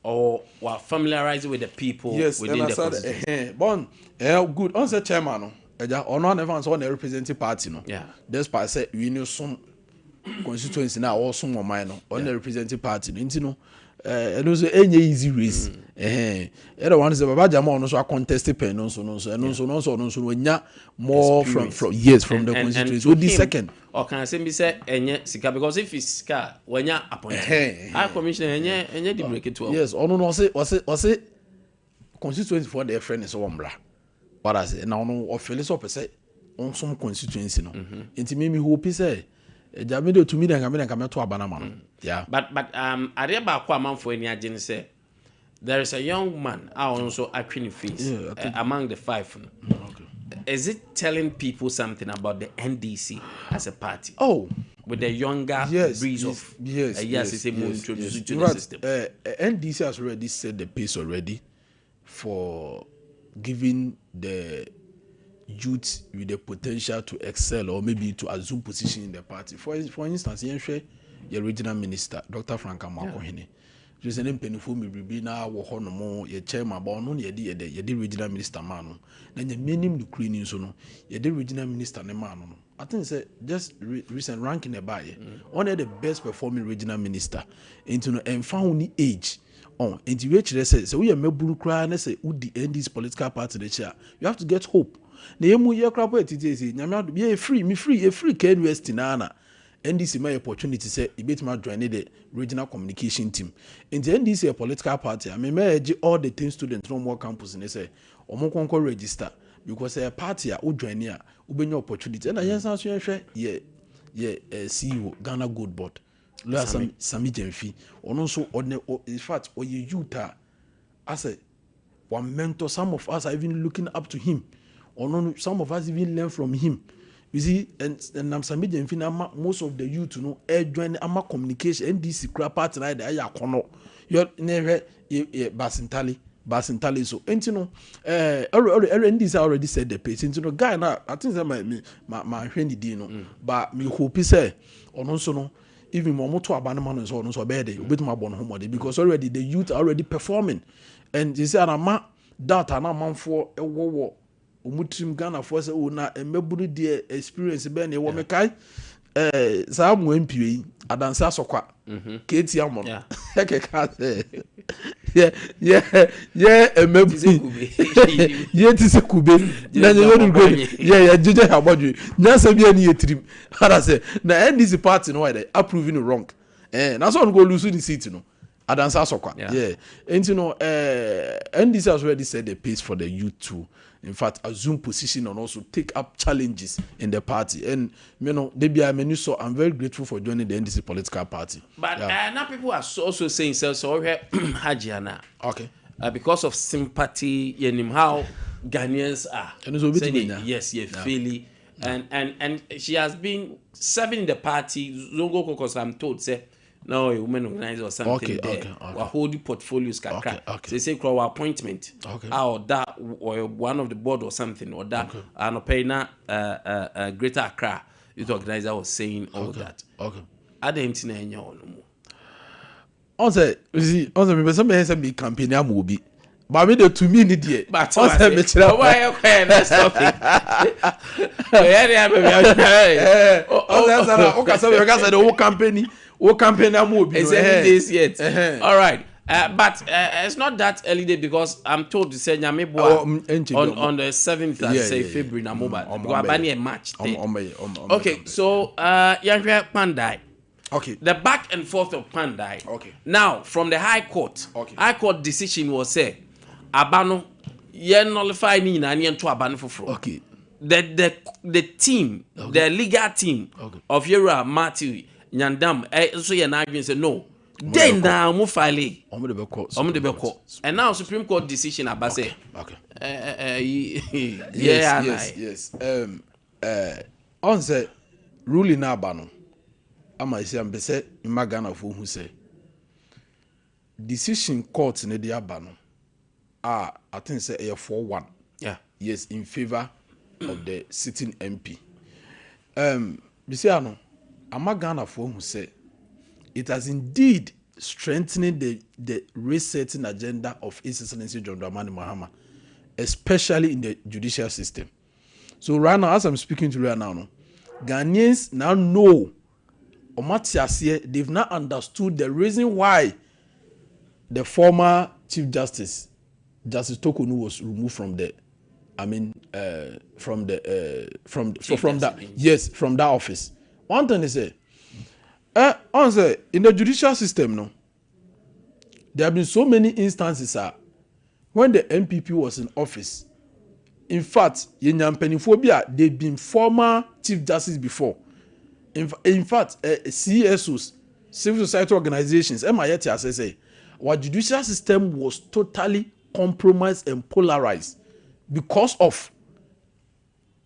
A: ɔwɔ wa familiarize with the people within
C: ɛna
A: the
C: sa
A: constituency.
C: Ɛhɛn, bon, good, ɔn sɛ chairman no ɛgya ɔno ana ɛfa sɛ ɔna represent party no despite sɛ wi ni som constituency na ɔsom ɔman no, ɔna represent party no. Nti no ɛno nso ɛnyɛ easy race. Ɛhɛn, ɛna wɔn sɛ Baba Jama, ɔno nso acontest pɛn no nso ɛno nso no nso ɔno nso no onya more from
A: Experience.
C: From, yes, from the
A: And
C: constituency
A: to
C: odi
A: him,
C: second.
A: Ɔka asɛm bi sɛ ɛnyɛ sika, because if it's sika, wanya appointment. High commissioner ɛnyɛ di break 12.
C: Yes, ɔno no ɔse constituency foɔ de ɛfrɛ ne sɛ wɔn mmra wada sɛ na ɔno ɔfeel sɛ ɔpɛ sɛ ɔnsom constituency no. Nti mimi hope sɛ ɛgya mi de tumi de nka mi de nka mɛto aba na ma no, yeah.
A: But adeɛ baako a amanfoɔ ani agye ne sɛ there is a young man a ɔno nso atwe ne face
C: Yeah, I think-
A: among the five no. Is it telling people something about the NDC as a party
C: Oh.
A: with the younger breeze of yes, it's a more introduced to
C: In
A: the
C: fact,
A: system?
C: NDC has already set the pace already for giving the youth with the potential to excel or maybe to assume position in the party. For instance, yɛnhwɛ yɛ regional minister, Dr. Frank Amoakohene. Kyerɛ sɛ ne mpanimfoɔ bebrebe na wɔ hɔ nom yɛ chairman ba, ɔno na yɛde regional minister maa no. Na Nyame anim nokuri ni nso no, yɛde regional minister ne maa no. I think sɛ just recent ranking ɛbaayɛ, ɔno yɛ the best performing regional minister. Nti no ɛmfa ho ne age ɔn. Nti wei kyerɛ sɛ woyɛ mmabunu koraa ne sɛ wodi NDC political party n'akyi a, you have to get hope. Na emu yɛ koraa po ɛtete esi Nyame adom yɛ free mi free yɛ free KNUST naa na NDC ma yɛ opportunity sɛ ebetumi ajoin the regional communication team. Nti NDC yɛ political party a mɛmɛ yɛ gye all the 10 students na wɔn wɔ campus ne sɛ wɔn nkɔnkɔ register, because ɛyɛ party a wo join a, wobɛnya opportunity. Ɛna yɛn san so yɛhwɛ yɛ CEO, Ghana Gold Board, lawyer Sammy Gyamfi. Ɔno nso ɔne in fact ɔyɛ youth a asɛ wa mentor. Some of us are even looking up to him. Ɔno no, some of us even learn from him, you see. And nam Sammy Gyamfi na ama most of the youth no ɛjoin ama communication NDC kura party na ayɛ de ayɛ akɔnɔ yɛ ne hwɛ yɛ Basintale so. Nti no ɛrɛ NDC already set the pace. Nti no guy na I think sɛ ma mi ma hwɛ ne din no, but mi hope sɛ ɔno nso no, even mo ɔmo to aba no ma no nso, ɔno nso ɔbɛyɛ de obetumi abɔ ne ho mmɔden, because already the youth are already performing. And you see, anama doubt ana amanfoɔ ɛwɔ wɔ ɔmo tirim, Ghanafoɔ, sɛ o na mmɛburu deɛ, experience bɛn na ɛwɔ. Mekae saa mo MP yi, Adansi Asɔkwa keeti amɔ no, ɛkeka sɛ yɛ mmɛburu yɛ ti sɛ kube na yɛ yɛ nugu yɛ yɛ gyegye abɔdwe nyansa bi ɛni yɛ tirim ara sɛ na NDC party no wɔ yɛ dɛ approving it wrong na sɛ ɔno ko lose the seat no, Adansi Asɔkwa. Yeah, nti no NDC has already set the pace for the youth to in fact assume position and also take up challenges in the party. And you know they be many, so I'm very grateful for joining the NDC political party.
A: But now people are also saying so Hajiana because of sympathy, you know how Ghanaians are.
C: And so
A: Saying, yes, yeah, yeah. And she has been serving in the party, Zongo Caucus, I'm told, sɛ now a woman organizer or something there. We're holding portfolios kakra. Sɛ our appointment. Or that or one of the board or something or that. And pay na Greater Accra youth organizer was saying all that. Adɛn nti na ɛnyɛ ɔno mu?
C: Ɔn sɛ you see, ɔn sɛ mepɛ sɛ mɛyɛ sɛ mi campaign ama obi ba mi de tumi ni deɛ, ɔn sɛ mekyerɛ.
A: Ɔmo ayɛ kwan next topic. Ɔyɛ de abɛbi
C: ahwɛ. Ɔn sɛ na ɔkasa bɛ kasa de wo campaign ama obi.
A: It's early days yet. All right. But it's not that early day, because I'm told to sɛ Nyame boa on the 7th, I sɛ February na moba. Because abani a March. Okay, so yɛnhwɛ Kpandai. The back and forth of Kpandai. Now from the High Court. High Court decision was sɛ aba no yɛn nullify ni nyinaa ni yɛn to aba no foforɔ. The team, the legal team of Yera Matthew Nyandam nso yɛ n'adwene sɛ no. Den na ɔmo file.
C: Ɔmo de bɛ kɔ.
A: Ɔmo de bɛ kɔ. And now Supreme Court decision aba sɛ.
C: Yes. Ɔn sɛ ruling na aba no ama esi am sɛ mma Ghana fo hu sɛ decision court ne de aba no. A I think sɛ ɛyɛ 4-1. Yes, in favour of the sitting MP. Bisia no, ama Ghanafoɔ ahu sɛ it has indeed strengthening the resetting agenda of His Excellency John Dramani Mahama, especially in the judicial system. So right now, as I'm speaking to you right now, no, Ghanaians now know, ɔmo ate aseɛ, they've now understood the reason why the former Chief Justice, Justice Torkornoo, was removed from the, I mean, from the, from
A: Chief
C: from that,
A: Justice.
C: Yes, from that office. One thing is, on say in the judicial system, no, there have been so many instances, when the NPP was in office. In fact, yɛnya mpanimfoɔ bi a they've been former chief justice before. In fact, CSOs, civil society organizations, ɛma yɛte ase sɛ our judicial system was totally compromised and polarized because of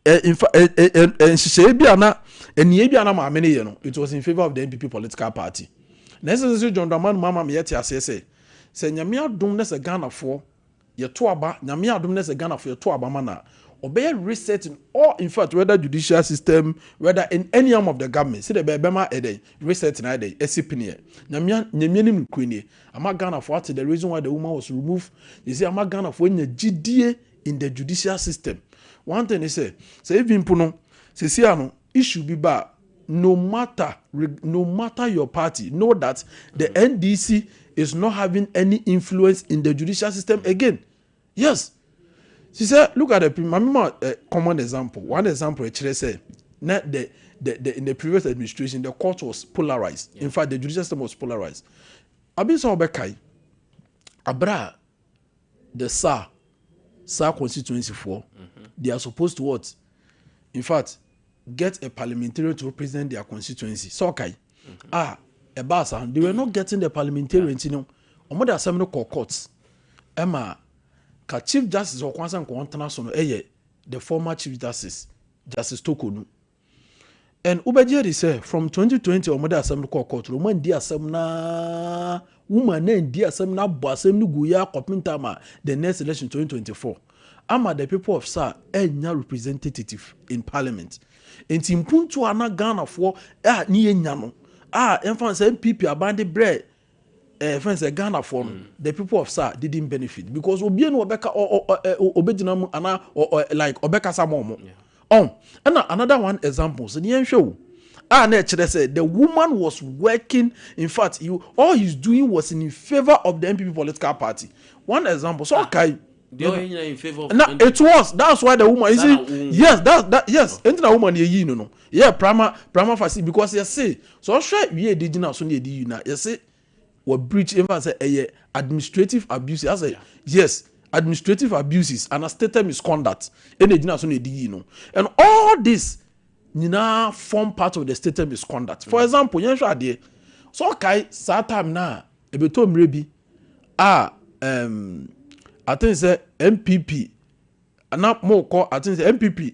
C: in fact, nhyehyɛeɛ bi a na nniyɛ bi a na maame no yɛ no, it was in favour of the NPP political party. Na ɛsɛ sɛ John Dramani Mahama yɛte aseɛ sɛ Nyame adom na sɛ Ghanafoɔ yɛto aba, Nyame adom na sɛ Ghanafoɔ yɛto aba ma na ɔbɛyɛ reset in all, in fact, whether judicial system, whether in any arm of the government, sɛ de bɛyɛ bɛma ɛdɛ reset na ɛdɛ ɛsi pineɛ. Nyame anim nukuri nie, ama Ghanafoɔ ate the reason why the woman was removed. You see, ama Ghanafoɔ nya gyidie in the judicial system. One thing is sɛ even mpo no sisi ano issue bi ba, no matter your party, know that the NDC is not having any influence in the judicial system again. Yes, she said, look at the mami ma common example, one example ɛkyerɛ sɛ na the in the previous administration, the court was polarized. In fact, the judicial system was polarized. Abi sɛ ɔbɛkae abira the Saa constituency foɔ, they are supposed to what, in fact, get a parliamentarian to represent their constituency. Sɛ ɔkae ah, ɛbaa saa, they were not getting the parliamentarian, ti no ɔmo de asɛm no kɔ court, ɛma ka Chief Justice ɔkwan sɛ nkɔn tena so no ɛyɛ the former Chief Justice, Justice Torkornoo. And wobɛgye adi sɛ from 2020 ɔmo de asɛm no kɔ court no, ɔmo andi asɛm naa, woman na ndi asɛm na abɔ asɛm no gu yɛ akɔpem time a the next election, 2024, ama the people of Saa ɛnya representative in parliament. Nti mpuntu a na Ghanafoɔ a ne yɛ nya no a ɛmfa sɛ NPP aban de brɛ fɛn sɛ Ghanafoɔ no, the people of Saa didn't benefit because obiara no ɔbɛka ɔ ɔ ɛ ɔbɛgyina mu anaa ɔ ɔ like ɔbɛkasa ma ɔmo ɔn. Ɛna another one example so ne yɛn hwɛ o, a na ɛkyerɛ sɛ the woman was working, in fact, you, all he's doing was in favour of the NPP political party. One example so ɔkae.
A: Deɛ ɔyɛ nyina in favour of
C: Na
A: NPP.
C: It was, that's why the woman, you
A: Sana
C: see, yes, that yes, ɛnti na woman yɛ yi no yeah, prima facie, because yɛ se so ɔhwɛ wie edi gyina so na yɛ di yi na yɛ se wɔ breach, in fact, sɛ ɛyɛ administrative abuse asɛ, yes, administrative abuses and a stated misconduct ɛna egyina so na yɛ di yi no, and all this nyinaa form part of the stated misconduct. For example, yɛn hwɛ adeɛ so ɔkae saa time na ebeto mmerɛ bi a I think sɛ NPP na mo kɔ, I think sɛ NPP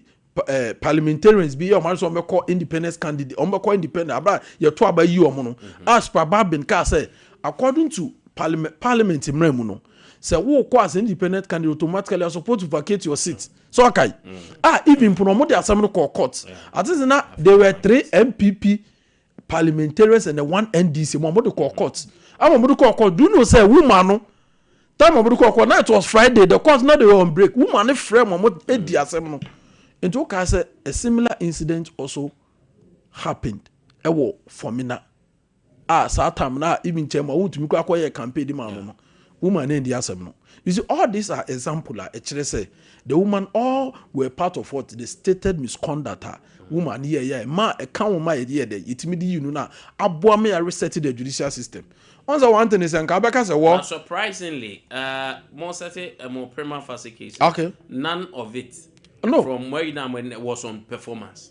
C: parliamentarians bi yɛ ɔmo asɔ ɔmo bɛkɔ independence candidate, ɔmo bɛkɔ independent abira yɛto aba yi ɔmo no, as per Bagbin kaa sɛ according to parliament mmerɛ mu no, sɛ wokɔ as independent candidate, automatically you are supposed to vacate your seat. So ɔkae ah, even mpo no ɔmo de asɛm no kɔ court. I think sɛ na there were three NPP parliamentarians and the one NDC mo, ɔmo de kɔ court, ama ɔmo de kɔ court. Do you know say woman no, time ɔmo de kɔ court na it was Friday, the court na they were on break, woman ne frɛ mo, ɔmo edi asɛm no. Nti o kaa sɛ a similar incident also happened ɛwɔ Fomena a saa time na even kyɛn mu a wontumi kɔ akɔyɛ campaign di ma no, woman ne di asɛm no. You see, all these are example a ɛkyerɛ sɛ the woman, all were part of what, the stated misconduct a woman yɛ yɛ ma ɛka wɔn ma yɛ yɛ dɛ yɛtumi di yi no na aboa ma yɛ reset the judicial system. Wɔn sɛ one thing is nka abɛka sɛ wɔ.
A: But surprisingly, more certain, more prima facie cases. None of it.
C: No.
A: From where you now when it was on performance.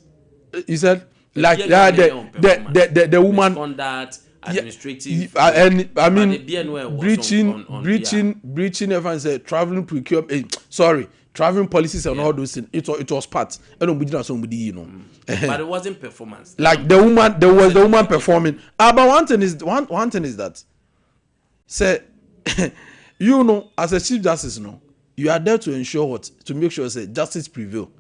C: You said like
A: Yeah,
C: yeah,
A: on
C: the woman
A: misconduct, administrative.
C: Yeah, and I mean
A: but the BNO was
C: breaching
A: on
C: breaching everyone said traveling procurement, sorry, traveling policies and all those things. It was part ɛna omo gyina so omo di yi no.
A: Yeah. But it wasn't performance.
C: Like the woman, there was the woman performing. Ah, but one thing is that say You no, as a chief justice no, you are there to ensure what? To make sure sɛ justice prevail.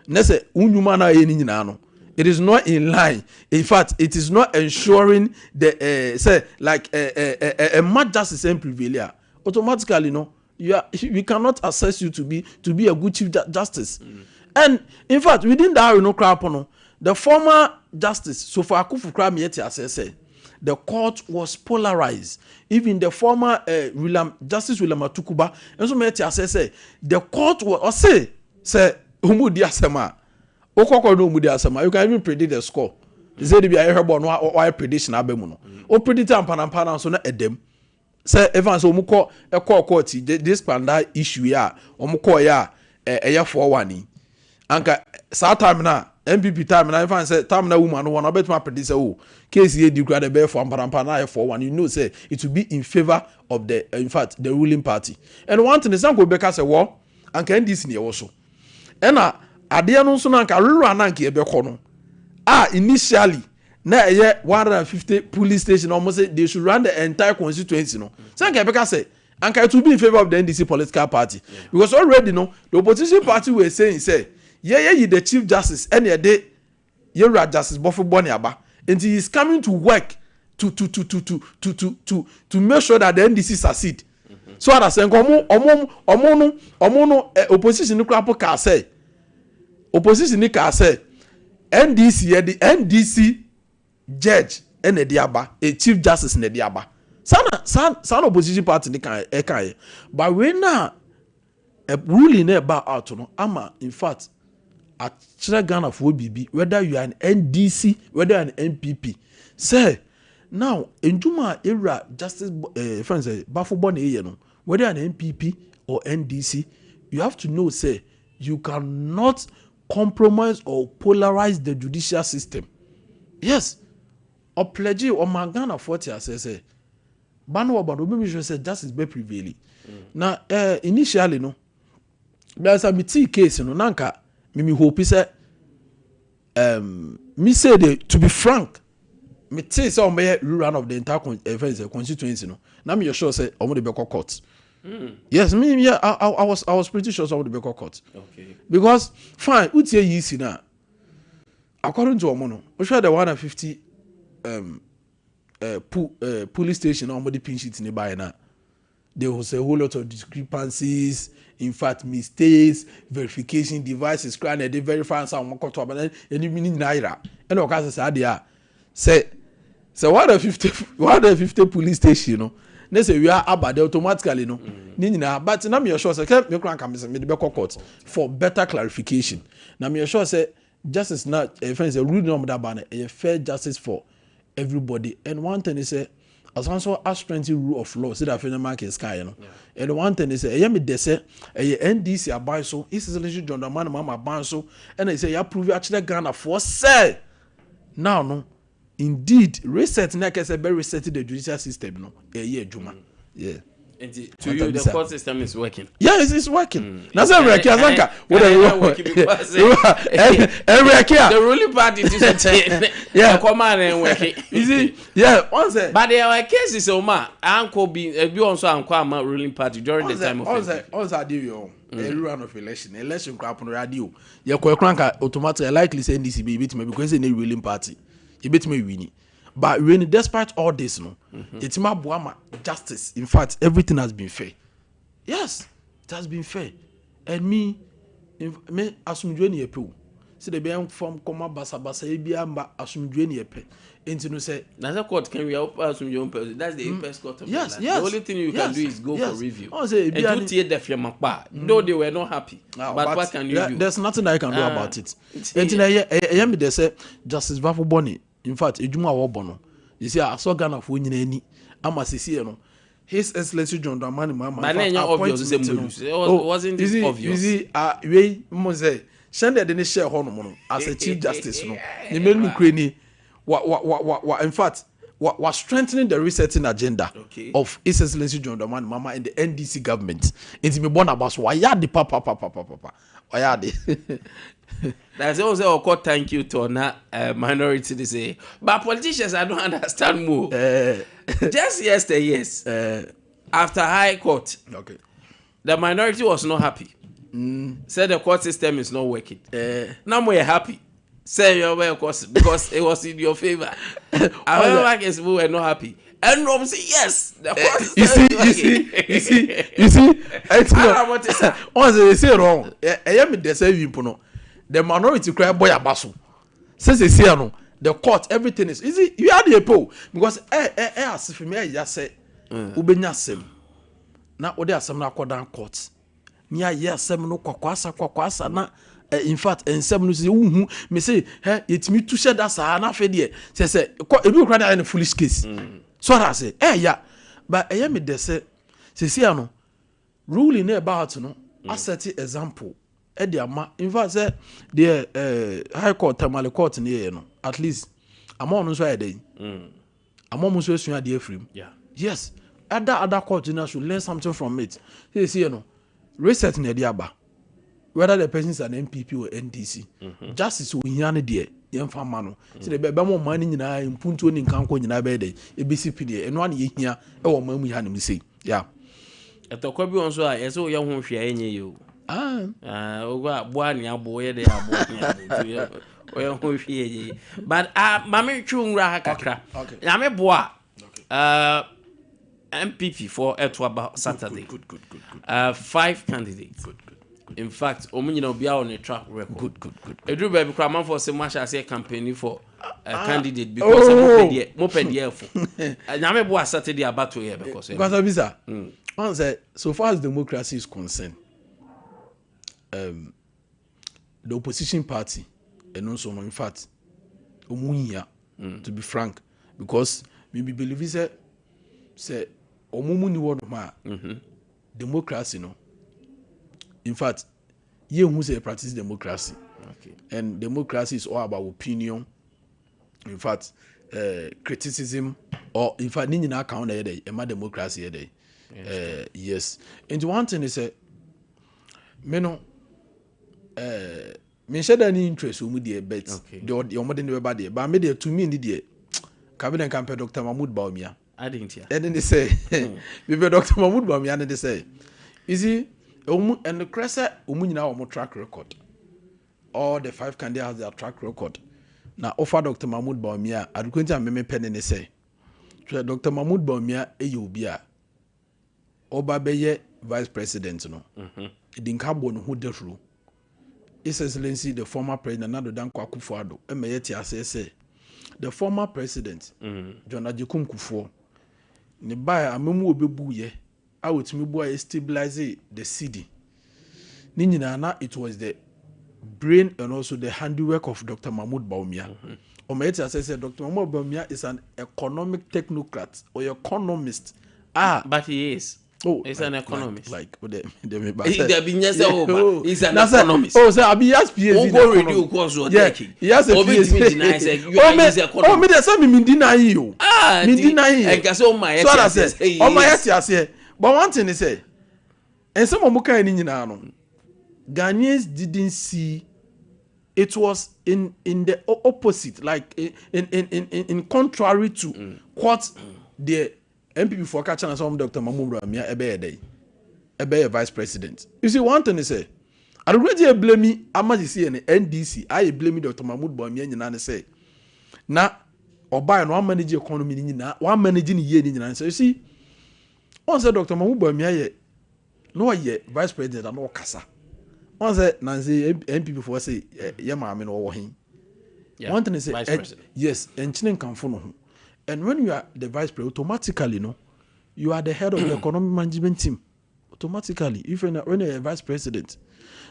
C: Ne sɛ wo nnwuma no a ɛyɛ no nyinaa no, it is not in line. In fact, it is not ensuring the sɛ like ɛma justice ɛn prevail a, automatically no, you are we cannot assess you to be a good chief justice. And in fact, within that no koraa po no, the former Justice Sofa Akufo koraa mi yɛ te aseɛ sɛ the court was polarized. Even the former William Justice William Atuguba nso mi yɛ te aseɛ sɛ the court was, ɔse sɛ ɔmu di asɛm a wokɔkɔ no, ɔmu di asɛm a, you can even predict the score. Sɛ de bi a yɛhwɛ bɔ no, wayɛ prediction aba mu no, o predict ampanampana nso na ɛdɛm sɛ evan sɛ ɔmu kɔ ɛkɔɔ court, this Kpandai issue yi a ɔmu kɔɔ yɛ a ɛyɛ 4-1 yi, anka saa time na NPP time na evan sɛ time na woman no wɔn ɔbɛtuma predict sɛ o case yɛ di kura de bɛyɛ four ampanampana na ayɛ 4-1. You know say it will be in favour of the, in fact, the ruling party. And one thing is, anka obi bɛka sɛ wɔ anka NDC ni ɛwɔ so, ɛna adeɛ no nso na anka rero ana anka yɛbɛkɔ no a, initially na ɛyɛ 150 police station na wɔn sɛ they should run the entire constituency no, sɛ anka yɛbɛka sɛ anka it will be in favour of the NDC political party, because already no, the opposition party were saying say yɛyɛ yi the chief justice ɛna yɛde yɛwura Justice Baffoe-Bonnie aba, nti he is coming to work to make sure that the NDC succeed. So ara sɛ nka ɔmo no opposition ni kura po kaa sɛ, opposition ni kaa sɛ NDC yɛ de NDC judge ɛna ɛde aba, a chief justice na ɛde aba. Saa na opposition party ni kan ɛka yɛ, but wei na ruling na ɛba out no ama, in fact, akyerɛ Ghanafoɔ biribi, whether you are an NDC, whether you are an NPP, sɛ now ndwuma a ewura Justice fɛn sɛ Baffoe-Bonnie eyɛ no, whether you are an NPP or NDC, you have to know say you cannot compromise or polarize the judicial system. Yes, ɔpledge ɔman Ghanafoɔ te aseɛ sɛ ba no wɔba no, obi mi hwɛ sɛ justice bɛ prevail. Na initially no, bɛsa mi tii case no, na nka mi hope sɛ mi say de, to be frank, mi tee sɛ ɔmo bɛyɛ rerun of the entire fɛn sɛ constituency no, na mi yɛ sure sɛ ɔmo de bɛkɔ court. Yes, me, yeah, I was pretty sure sɛ ɔmo de bɛkɔ court. Because fine, utie yi si na according to ɔmo no, wohwɛ the 150 police station na ɔmo de pink sheet ne ba yɛ na there was a whole lot of discrepancies, in fact mistakes, verification devices kora na ɛde verify nsa wɔn kɔtɔ aba ɛni ni nyinaa yira. Ɛna ɔka sɛ saa deɛ a sɛ 150 police station no ne sɛ wia aba de automatically no ne nyinaa. But na mi yɛ sure sɛ kɛ mi kura nka mi sɛ mi de bɛ kɔ court for better clarification, na mi yɛ sure sɛ justice na ɛyɛ fɛn sɛ rule na ɔmo da ba no ɛyɛ fair justice for everybody. And one thing is sɛ asan so a rule of law sɛ afei na market sky no. And one thing is sɛ ɛyɛ mi dɛ sɛ ɛyɛ NDC aban so, His Excellency John Dramani Mahama aban so, ɛna sɛ yɛ approve akyerɛ Ghana foɔ sɛ now no, indeed, reset na kɛ sɛ bɛ reset the judicial system no, ɛyɛ adwuma, yeah.
A: Nti to you, the court system is working.
C: Yeah, it's working. Na sɛ ɛwɛki asanka wo de ɛwɛki a.
A: The ruling party ti so tie.
C: Yeah.
A: Ɛkɔma na ɛwɛki.
C: You see, yeah, one sɛ.
A: But there were cases ɔmo a ankɔ bi, ebi wɔn nso ankɔ ama ruling party during the time of.
C: Ɔnsɛ ɔnsɛ adi wi ɔn rerun of election, election kura pono adi o, yɛ kɔ ɛkura nka automatically likely sɛ NDC bi ebitumi, because ɛna ruling party ebitumi win. But when, despite all this no, yɛtumi aboa ma justice, in fact, everything has been fair. Yes, it has been fair. And me asomdwe ni yɛ pɛ o, sɛ de bɛyɛ fam kɔma basabasa yi bi amba, asomdwe ni yɛ pɛ, nti no sɛ.
A: Na sɛ court can we help asomdwe person, that's the apex court of
C: yes,
A: the land. The only thing you can do is go for review.
C: Ɔn sɛ ebi
A: ani and you tie the fiamakpa, though they were not happy, but what can you do?
C: There's nothing I can do about it. Nti na ɛyɛ mi dɛ sɛ Justice Baffoe-Bonnie, in fact, edwuma a wɔbɔ no you see, asɔ Ghanafoɔ nyinaa ani ama sisi yɛ no, His Excellency John Dramani Mahama.
A: But then obvious sɛ mo lose. Wasn't it obvious?
C: You see, wei mo sɛ hyɛn de ne hyɛ hɔ nom no as a chief justice no, ne menu kure ni wa in fact wa strengthening the resetting agenda of His Excellency John Dramani Mahama and the NDC government. Nti mi bɔ n'aba so, wayɛ ade papapapapapa, wayɛ ade.
A: That's also a call thank you to na minority they say. But politicians, I don't understand more. Just yesterday, yes. After High Court, the minority was not happy. Said the court system is not working. Now we are happy. Say your way course because it was in your favor. However, case we were not happy. And Rob say yes. The court
C: You
A: system
C: see,
A: is
C: you see,
A: working.
C: you see. Ɛti
A: Ah, what is that?
C: Ɔn sɛ ese wrong. Ɛyɛ mi dɛsɛ wi mpo no. The minority kura bɔ yaba so. Sɛ sɛ no, the court, everything is. You see, you had the po because ɛ asifi mi ɛ ya sɛ wobɛnya asɛm na wode asɛm no akɔdan court ni ayɛ asɛm no kwakwasa kwakwasa na in fact, nsɛm no sɛ wohu me se hɛ yɛtumi tu hyɛ da saa na afei deɛ sɛ kɔ ebi okura de ayɛ no foolish case so ɔda ase ɛyɛ but ɛyɛ mi dɛ sɛ sɛsi ano ruling no about no aset example ɛde ama. In fact, sɛ deɛ High Court, Tamale Court ne yɛyɛ no, at least ama ɔno nso ayɛ dɛ ama ɔmo nso asua adeɛ afiri mu. Yes, other court no should learn something from it. Sɛ no reset na ɛde aba, whether the person is an NPP or NDC, justice ohia no deɛ, yɛmfa ma no sɛdeɛ bɛma ɔman no nyinaa mpuntuo ne nkankɔ nyinaa bɛyɛ dɛ ɛbɛsi pi deɛ ɛno ana yɛhia ɛwɔ ɔman mu yi hanom sei, yeah.
A: Ɛtɔkwa bi wɔ nso a yɛsɛ woyɛ ho hwee a ɛnyɛ yie o.
C: Ah.
A: Ah, ogu a boa ne abo woyɛ de aboa ne abo nti woyɛ ho hwee ɛnyɛ yie, but ah, maame twe wo nwura ha kakra. Nyame boa a, NPP foɔ ɛto aba Saturday.
C: Good good good good
A: Five candidates.
C: good good
A: In fact, ɔmo nyina obiara wɔ ne track record.
C: good good good
A: Eduru baabi koraa, amanfoɔ sɛ mo ahyɛ aseɛ campaign for a candidate because oh. Mo pɛ deɛ ɛfo. Nyame boa, Saturday abato yɛ bɛkɔ so.
C: Because bisa ɔn sɛ so far as democracy is concerned, the opposition party ɛno nso no, in fact, ɔmo hia, to be frank, because me be believe sɛ ɔmo mu ni wɔ nom a, democracy no, in fact, yɛn hu sɛ practice democracy. And democracy is all about opinion, in fact, criticism or in fact ne nyinaa ka ho na yɛ dɛ ɛma democracy yɛ dɛ. Yes, nti one thing is sɛ me no menhyɛ da ne interest wɔ mu deɛ, but deɛ ɔmo de ne bɛba deɛ ba me deɛ, to me ni deɛ, cabinet nka mpɛ Dr Mahmood Bawumia.
A: Adi ntia?
C: Ɛne ne sɛ mepɛ Dr Mahmood Bawumia ne de sɛ, you see, ɔmu ɛnokorɛ sɛ ɔmu nyinaa wɔn track record, all the five candidates has their track record. Na ɔfa Dr Mahmood Bawumia a, adekoro nti a meme pɛ ne ne sɛ, hwɛ, Dr Mahmood Bawumia yɛ obi a ɔba bɛyɛ vice president no, ɛdi nka bɔ ne ho dahuro. His Excellency the former President Nana Addo Dankwa Akufo-Addo ɛma yɛ te aseɛ sɛ the former President John Agyekum Kufuor ne baa amamu obɛbu yɛ a otumi bu a yɛ stabilize the cedi ne nyinaa na it was the brain and also the handiwork of Dr Mahmood Bawumia. Ɔma yɛ te aseɛ sɛ Dr Mahmood Bawumia is an economic technocrat or economist ah.
A: But he is.
C: Oh,
A: He's an economist.
C: Like, oh, the me ba.
A: Dabi, nyɛ sɛ o ba. He's an economist.
C: Oh, sir, abi he has PhD in
A: Wo go
C: economy.
A: radio course wɔ
C: Yeah,
A: Turkey.
C: he has a
A: Obi
C: PhD.
A: tumi deny sɛ you
C: Oh,
A: are
C: me,
A: he's economist.
C: oh, me de sɛ mi deny yi o.
A: Ah,
C: Mi
A: nti
C: deny yi.
A: ɛnka sɛ ɔma yɛ
C: So
A: te
C: ara
A: aseɛ
C: sɛ
A: sɛ he
C: ɔma yɛ
A: is.
C: te aseɛ. But one thing is sɛ, nsɛm a ɔmo kan ni nyinaa no, Ghanaians didn't see it. Was in the opposite, like in contrary to what the NPP foɔ ka kyerɛ na sɛ ɔmo Dr Mahmood Bawumia ɛbɛyɛ dɛ ɛbɛyɛ vice president. You see, one thing is sɛ adogoro ti yɛ blame ama sisi yɛ ne NDC ayɛ blame Dr Mahmood Bawumia nyinaa ne sɛ na ɔbaa no wamanage economy ni nyinaa, wamanage ne yie ni nyinaa. Sɛ you see, ɔn sɛ Dr Mahmood Bawumia yɛ na ɔyɛ vice president a na ɔkasa, ɔn sɛ nansi NPP foɔ sɛ yɛ maame no ɔwɔ hen. One thing is
A: vice president.
C: Yes, nkyene nkanfo no ho. And when you are the vice president, automatically no, you are the head of the economic management team automatically. If you are when you are a vice president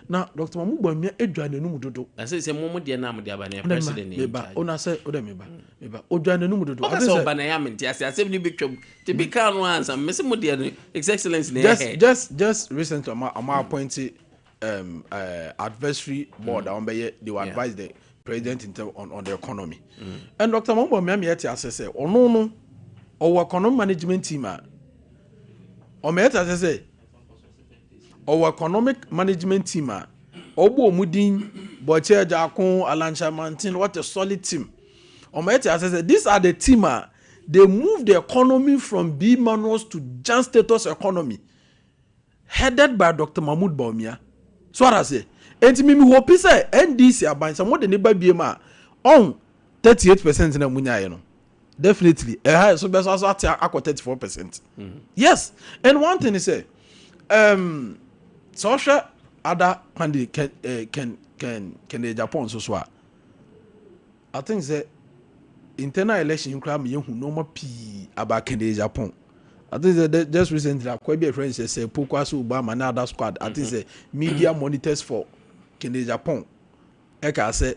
C: na Dr Mahmood Bawumia edwa n'anum dodo.
A: Na sɛ mo deɛ na mo de aba ne president ne in
C: Meba
A: charge.
C: ona sɛ ɔdɛ meba odwa n'anum dodo.
A: Ɔka
C: I think
A: sɛ ɔba na yɛ amente ase asɛm ne bɛtwam nti meka no ansa mese mo deɛ no, His Excellence ne
C: just
A: ɛhɛ.
C: Just recently ɔmo appointed advisory board a wɔn bɛyɛ, they will advise the president in term on the economy, and Dr Mahmood Bawumia mi yɛ te ase sɛ ɔno no ɔwɔ economic management team a ɔmo yɛ te ase sɛ ɔwɔ economic management team a ɔbɔ ɔmo din Boakye Agyarko, Alan Kyerematen. What a solid team! Ɔmo yɛ te ase sɛ these are the team a They moved the economy from B minus to junk status economy headed by Dr. Mahmoud Bawumia. So what I say? Enti mimi hope sɛ NDC aban sɛ mo de ne ba biem a, ɔn 38% na mo nyaeɛ no, definitely ɛha so bɛso aso ate akɔ 34%. Yes, and one thing is sɛ sɛ ɔhwɛ other candidate, Ken Ken Ken Kennedy Agyapong nso so a, I think sɛ internal election koraa ma yɛhu nneɛma pii about Kennedy Agyapong. I think sɛ just recently akwa bi a yɛfrɛ no sɛ Pokuase Obama ne other squad, I think sɛ media monitors for Kennedy Agyapong ɛka sɛ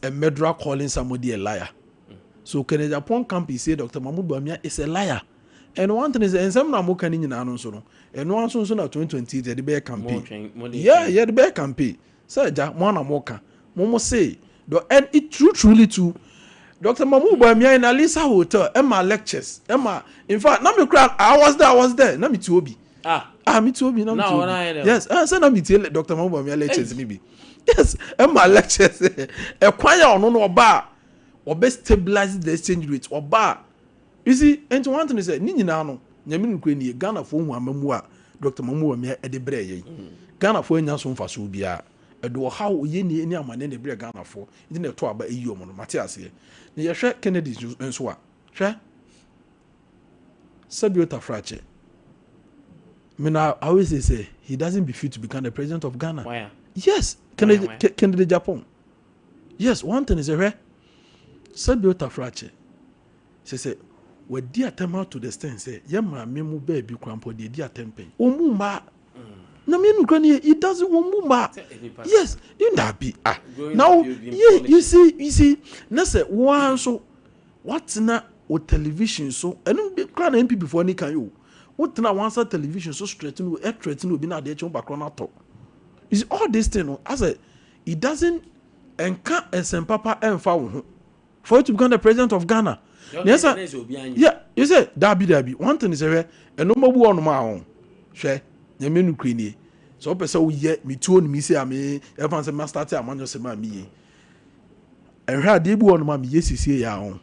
C: a murderer calling somebody a liar. So Kennedy Agyapong camp is say Dr. Mahmoud Bawumia is a liar. And one thing is, nsɛm na mo ka ne nyinaa no nso no, ɛno nso nso na 2028 yɛde bɛyɛ campaign. Yeah, yɛde bɛyɛ campaign. Sɛ agya mo ana mo ka mo say the and it true truly too, Dr. Mahmoud Bawumia in Alisa Hotel ɛma lectures, ɛma, in fact, na mi kura, I was there na mi ti obi.
A: Ah.
C: Ah, mi ti obi, na mi ti obi. Yes, ɛ sɛ na mi ti Dr. Mahmoud Bawumia lectures ni bi. Yes, ɛma lectures ɛkwan yɛ ɔno no ɔba a ɔbɛ stabilize the exchange rate ɔba. You see, nti one thing is sɛ ne nyinaa no, Nyame nukuri nie, Ghana fo hu amamu a Dr. Mahmoud Bawumia ɛde brɛ yɛn. Ghana fo anya so mfaso biara, ɛde ɔhaw oyɛ nie ne amane na ɛbrɛ Ghana fo, nti na ɛto aba eyi ɔmo no. Mate aseɛ. Na yɛhwɛ Kennedy nso a, hwɛ sɛbi otafrakyɛ me na I always say he doesn't be fit to become the president of Ghana.
A: Why?
C: Yes, Kennedy.
A: Why?
C: Kennedy Agyapong, yes. One thing is, hwɛ sɛbi otafrakyɛ sɛ wadi atɛm to the extent sɛ yɛ maame mu baabi kora mpo deɛ di atɛm pɛn ɔmu mmaa na mi nukura ni he doesn't ɔmu mmaa. Yes, ndabi, ah, now yeah, you see na sɛ wɔn nso watena o television so, ɛno bi kora na NPP foɔ ni kan yi o, wotena wansa television so threaten o, ɛ threaten obi na adeɛ kyɛn bakoro na atɔ. You see all this thing no, asɛ it doesn't nka nsɛm papa ɛnfa wo ho for you to become the president of Ghana. Na yɛsɛ, yeah, you say dabi dabi. One thing is, hwɛ, ɛnoma bu ɔnom a ho hwɛ, Nyame nukuri nie, sɛ wopɛ sɛ woyɛ metuo no mi se a me ɛfa sɛ ma start amanyɔ sɛm a meyɛ, ɛhwɛ adeɛ bi wɔ nom a meyɛ siesie yɛ a ho,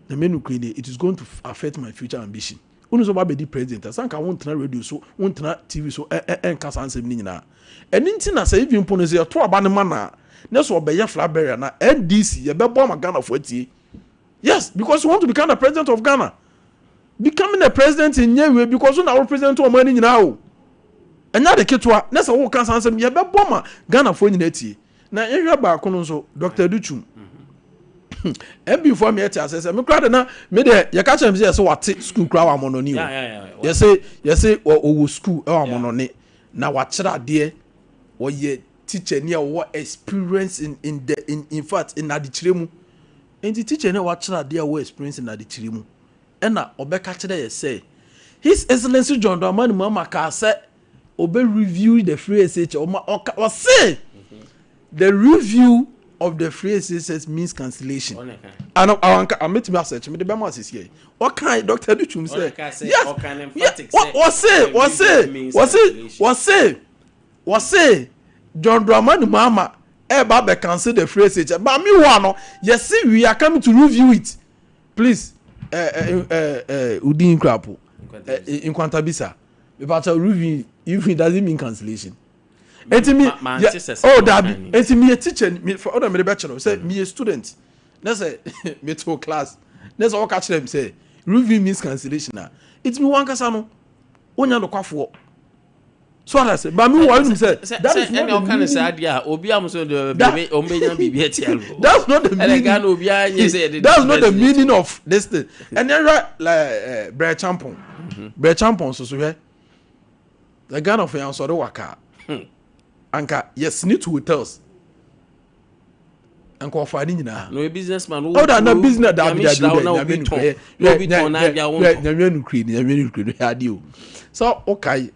C: Nyame nukuri nie, it is going to affect my future ambition. Wonu sɛ wobɛdi president a, sanka wontena radio so, wontena TV so ɛ ɛ ɛnka saa nsɛm no nyinaa. Ɛno nti na sɛ even mpo no sɛ yɛto aba no ma na ne sɛ ɔbɛyɛ flag bearer na NDC yɛbɛbɔ ama Ghanafoɔ atie. Yes, because you want to become the president of Ghana. Becoming a president nyɛ wie because na represent ɔman no nyinaa o, ɛnyɛ ade ketewa. Ne sɛ woka saa nsɛm, yɛbɛbɔ ma Ghanafoɔ nyinaa tie. Na yɛhwɛ baako no nso, Dr. Adutwum, MP foɔ mi ɛte ase sɛ me kura de na me de yɛka kyerɛ mi sɛ yɛsɛ wate school kura wɔ amɔnɔni o, yɛsɛ ɔwɔ school ɛwɔ amɔnɔni na wakyerɛ adeɛ, ɔyɛ teacher ni a ɔwɔ experience in the in fact in adekyerɛ mu. Nti teacher ni a wakyerɛ adeɛ a ɔwɔ experience in adekyerɛ mu ɛna ɔbɛka kyerɛ yɛ sɛ His Excellency John Dramani Mahama kaa sɛ ɔbɛ review the free SHS. Ɔma ɔka ɔse the review of the free SHS means cancellation. Ano awanka ametumi asɛkyi mi de bɛma asisi yɛ ɔka Dr. Adutwum sɛ yes, ɔse John Dramani Mahama ɛɛba abɛ cancel the free SHS, but meanwhile no yɛsi we are coming to review it. Please, ɛɛ ɛɛ ɛɛ udin nkrapo nkwantabisa because review doesn't mean cancellation. Eti mi yɛ, oh dabi, eti mi yɛ teacher mi fɔ ɔdɔ mi de bɛ kyerɛ sɛ mi yɛ student ne sɛ mi to class ne sɛ ɔka kyerɛ mi sɛ review means cancellation a, eti mi wɔn ankasa no wonya nokwafoɔ so ara sɛ ba mi wɔ ɛnum sɛ
A: that is not the meaning. Ɛnna ɔka ne obi amuso de ɔmo bɛ nya biribi ɛtia no.
C: That's not the meaning.
A: Ɛnna Ghana obi a nye sɛ yɛde.
C: That's not the meaning of this thing. Ɛnna ɛhwɛ lɛ Brɛ Champon, Brɛ Champon soso, hwɛ the Ghana fo yɛn sɔre waka anka yɛ SSNIT hotels anka ɔfa ne nyinaa.
A: Na oye business man.
C: Oh, da na business, dabi dabi dabi, Nyame nukuri, Nyame nukuri, Nyame nukuri no yɛ adi o. So okay,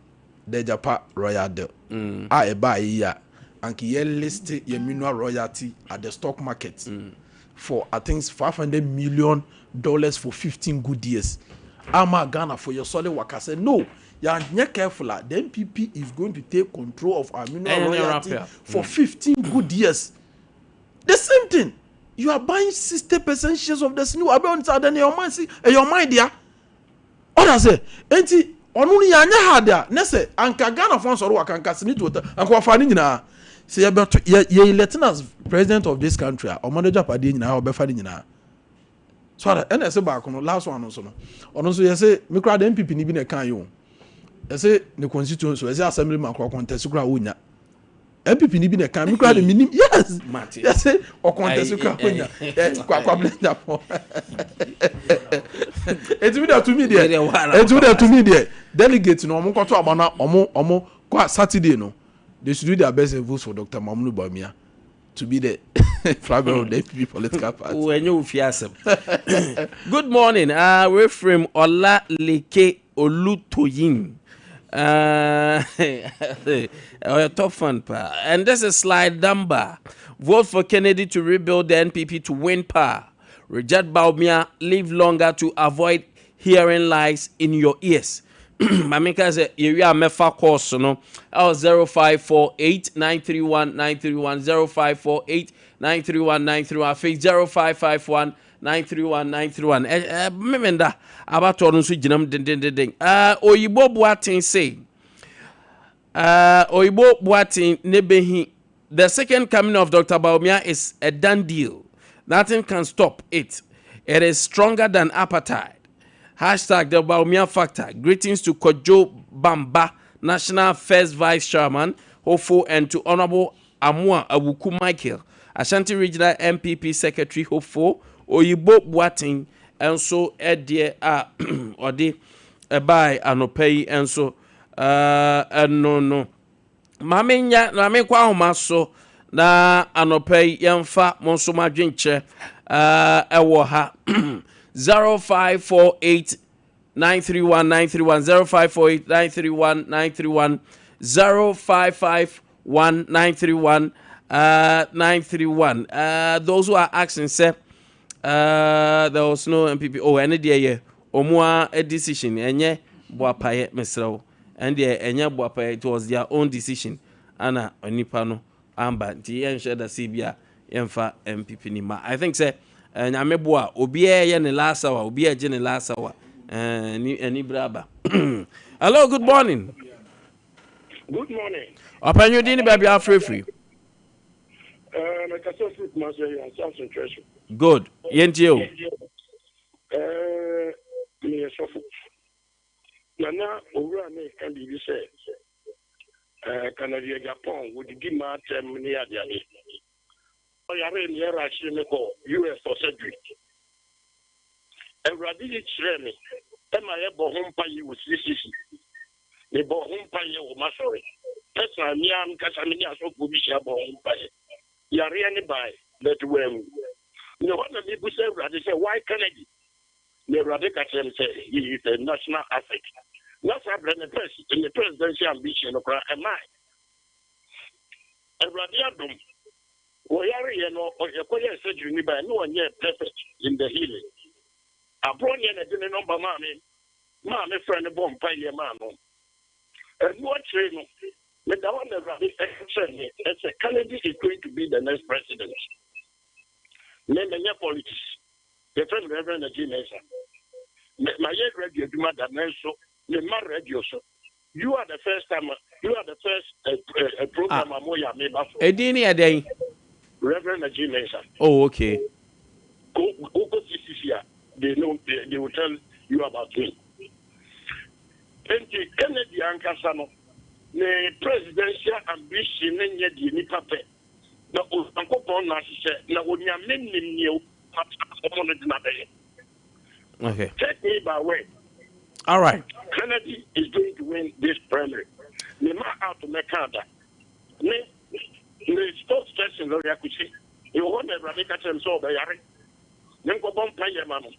C: the Agyapa royal deal a ɛbaa yi a anka yɛ list yɛ mineral royalty at the stock market for I think $500 million for 15 good years ama Ghana for yɛ sɔre waka sɛ no, yɛanyɛ careful a, the NPP is going to take control of our mineral royalty for 15 good years. The same thing. You are buying 60% shares of the SSNIT. Abɛ ɔno sɛ adan ɛyɛ ɔman si ɛyɛ ɔman dea. Ɔda sɛ enti ɔno no yɛanyɛ hard a ne sɛ anka Ghana fo ansɔre waka anka SSNIT hotel anka wafa ne nyinaa. Sɛ yɛbɛto yɛ yɛ elect no as president of this country a ɔman agyapadeɛ nyinaa ɔbɛfa ne nyinaa. So ada ɛna ɛsɛ baako no last one no nso no ɔno nso yɛsɛ me koraa de NPP ni bi na ɛka yi o. Yɛsɛ ne constituency yɛsɛ assembly man koraa contest koraa ɔnya. NPP ni bi na ɛka mi kura de mi nim yes yɛsɛ ɔkɔntɛsi kura ko nya ɛ kwakwabila nyapɔ etumi deɛ tumi deɛ etumi deɛ tumi deɛ delegate no ɔmo kɔtɔ aba na ɔmo ɔmo kɔ Saturday no they should do their best and vote for Dr. Mahamudu Bawumia to be the flag bearer of the NPP political party.
A: Wɔnyɛ ofi asɛm. Good morning. Uh, from Ola Leke Olutoyin. Uh, top fan pa. And this is slide number. Vote for Kennedy to rebuild the NPP to win power. Reject Bawumia, live longer to avoid hearing lies in your ears. Maame ka sɛ yɛwie a mɛfa course no ɛwɔ 0548 931 931, 0548 931 931, afei 0551 931 931. Ɛ ɛ memenda abatoɔ no nso gyina mu dendendenden. Ɛɛ Oyibo Boaten say ɛɛ Oyibo Boaten ne behi the second coming of Dr. Bawumia is a done deal. Nothing can stop it. It is stronger than apartheid. #TheBawumia factor. Greetings to Kojo Bamba, National First Vice Chairman, Hopeful, and to Honorable Amua Awuku Michael, Ashanti Regional NPP Secretary Hopeful, Oyibo Boateng, nso ɛdeɛ a ɔde ɛbae anɔpa yi nso ɛno no. Maame nya maame nkɔ ahoma so na anɔpa yi yɛmfa mo nso mo adwenkyerɛ ɛwɔ ha 0548 931 931, 0548 931 931, 0551 931 931. Those who are asking say there was no NPP. Oh, ɛne deɛ yɛ ɔmo a decision, ɛnyɛ boapayɛ, mesrɛ wo, ɛne deɛ ɛnyɛ boapayɛ. It was their own decision ana onipa no amba nti yɛnhyɛ da se bi a yɛmfa NPP ni ma. I think sɛ Nyame boa, obiara yɛ ne last hour, obiara gye ne last hour ɛni ɛni bere aba. Hello, good morning.
D: Good morning.
A: Ɔpanyin din ne baabi afirifiri.
D: Mekasa firi Kumasi, ɛyɛ ase asentwerɛ so.
A: Good, yɛntie o.
D: Meyɛ sɔfo. Na na owura ne ka biribi sɛ Kennedy Agyapong wɔdidi maa tɛm ne adeade. Ɔyare ne ɛra akyerɛ me kɔ US for surgery. Awurade yi kyerɛɛ me ɛma yɛbɔ ho mpa yi wɔ CCC. Mebɔ ho mpa yɛ wɔ masɔre. Personal mmea nkasa me ne asɔfoɔ bi hyia bɔ ho mpa yɛ. Yareɛ ne bae, but wɔanwu. Na hɔ na mebusa Awurade sɛ why Kennedy? Na Awurade ka kyerɛ me sɛ he is a national asset. Na saa berɛ ne presidential ambition no koraa ɛmae. Awurade adom, wɔyareɛ no yɛkɔyɛɛ surgery ni bae na wɔnyɛɛ perfect in the healing. Aborɔ na de ne number maa me maa me frɛ no bɔ mpaeɛ maa no. Ɛno akyire no, meda hɔ na Awurade ɛkyerɛ me ɛsɛ Kennedy is going to be the next president. Me menyɛ politics. Yɛfrɛ me Reverend Agye Mensah. Mayɛ radio adwuma da nanso memma radio so. You are the first time, you are the first program a moyɛ a meba so.
A: Edin ne yɛ dɛn?
D: Reverend Agye Mensah.
A: Oh, okay.
D: Go go go CCC a they know, they will tell you about me. Enti Kennedy ankasa no ne presidential ambition ne nyɛ deɛ nipa pɛ na Onyankopɔn na ahyehyɛ na Onyame nim nea ɔmo no de na bɛyɛ. Take me by word.
A: All right.
D: Kennedy is going to win this primary. Ne ma out mɛka da. Ne spokesperson lawyer Kusi. Ɛwɔ hɔ na Awurade ka kyerɛ me sɛ ɔbɛyare. Ne nkɔbɔ mpa yɛ ma no.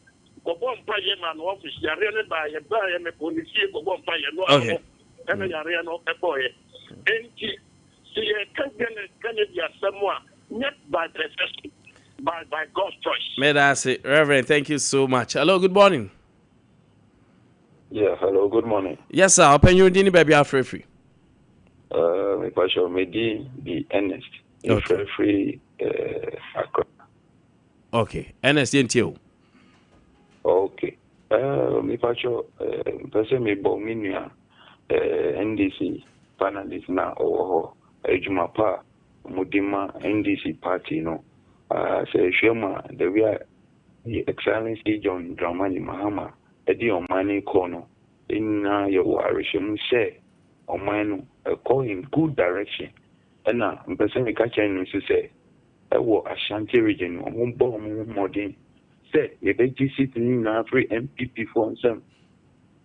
D: Nkɔbɔ mpa yɛ ma no office yareɛ ne baayɛ baayɛ mekɔ ne fie kɔbɔ mpa yɛ no ano ɛna yareɛ no ɛbɔɔyɛ. Enti sɛ yɛka Kennedy asɛm a not by perfection, by God's choice.
A: Medase, Reverend, thank you so much. Hello, good morning.
E: Yeah, hello, good morning.
A: Yes, sir. Ɔpanyin din ne baabi afirifiri.
E: Me pastor, me din de Ernest. Okay. Free Accra.
A: Okay, Ernest yɛntie o.
E: Okay. Uh, mepakyɛ uh, mpɛ sɛ mebɔ me nua uh, NDC panelist na ɔwɔ hɔ adwuma pa a wɔde ma NDC party no. Sɛ ɛhwɛ mu a, the way a Excellency John Dramani Mahama de ɔman no kɔ no, yɛn nyinaa yɛwɔ awerɛhyɛmu sɛ ɔman no ɛkɔ in good direction. Ɛna mpɛ sɛ meka kyerɛ no nso sɛ ɛwɔ Ashanti Region no, wɔbɔ wɔn ho mmɔden sɛ yɛbɛgye seat no nyinaa firi NPP foɔ nsam.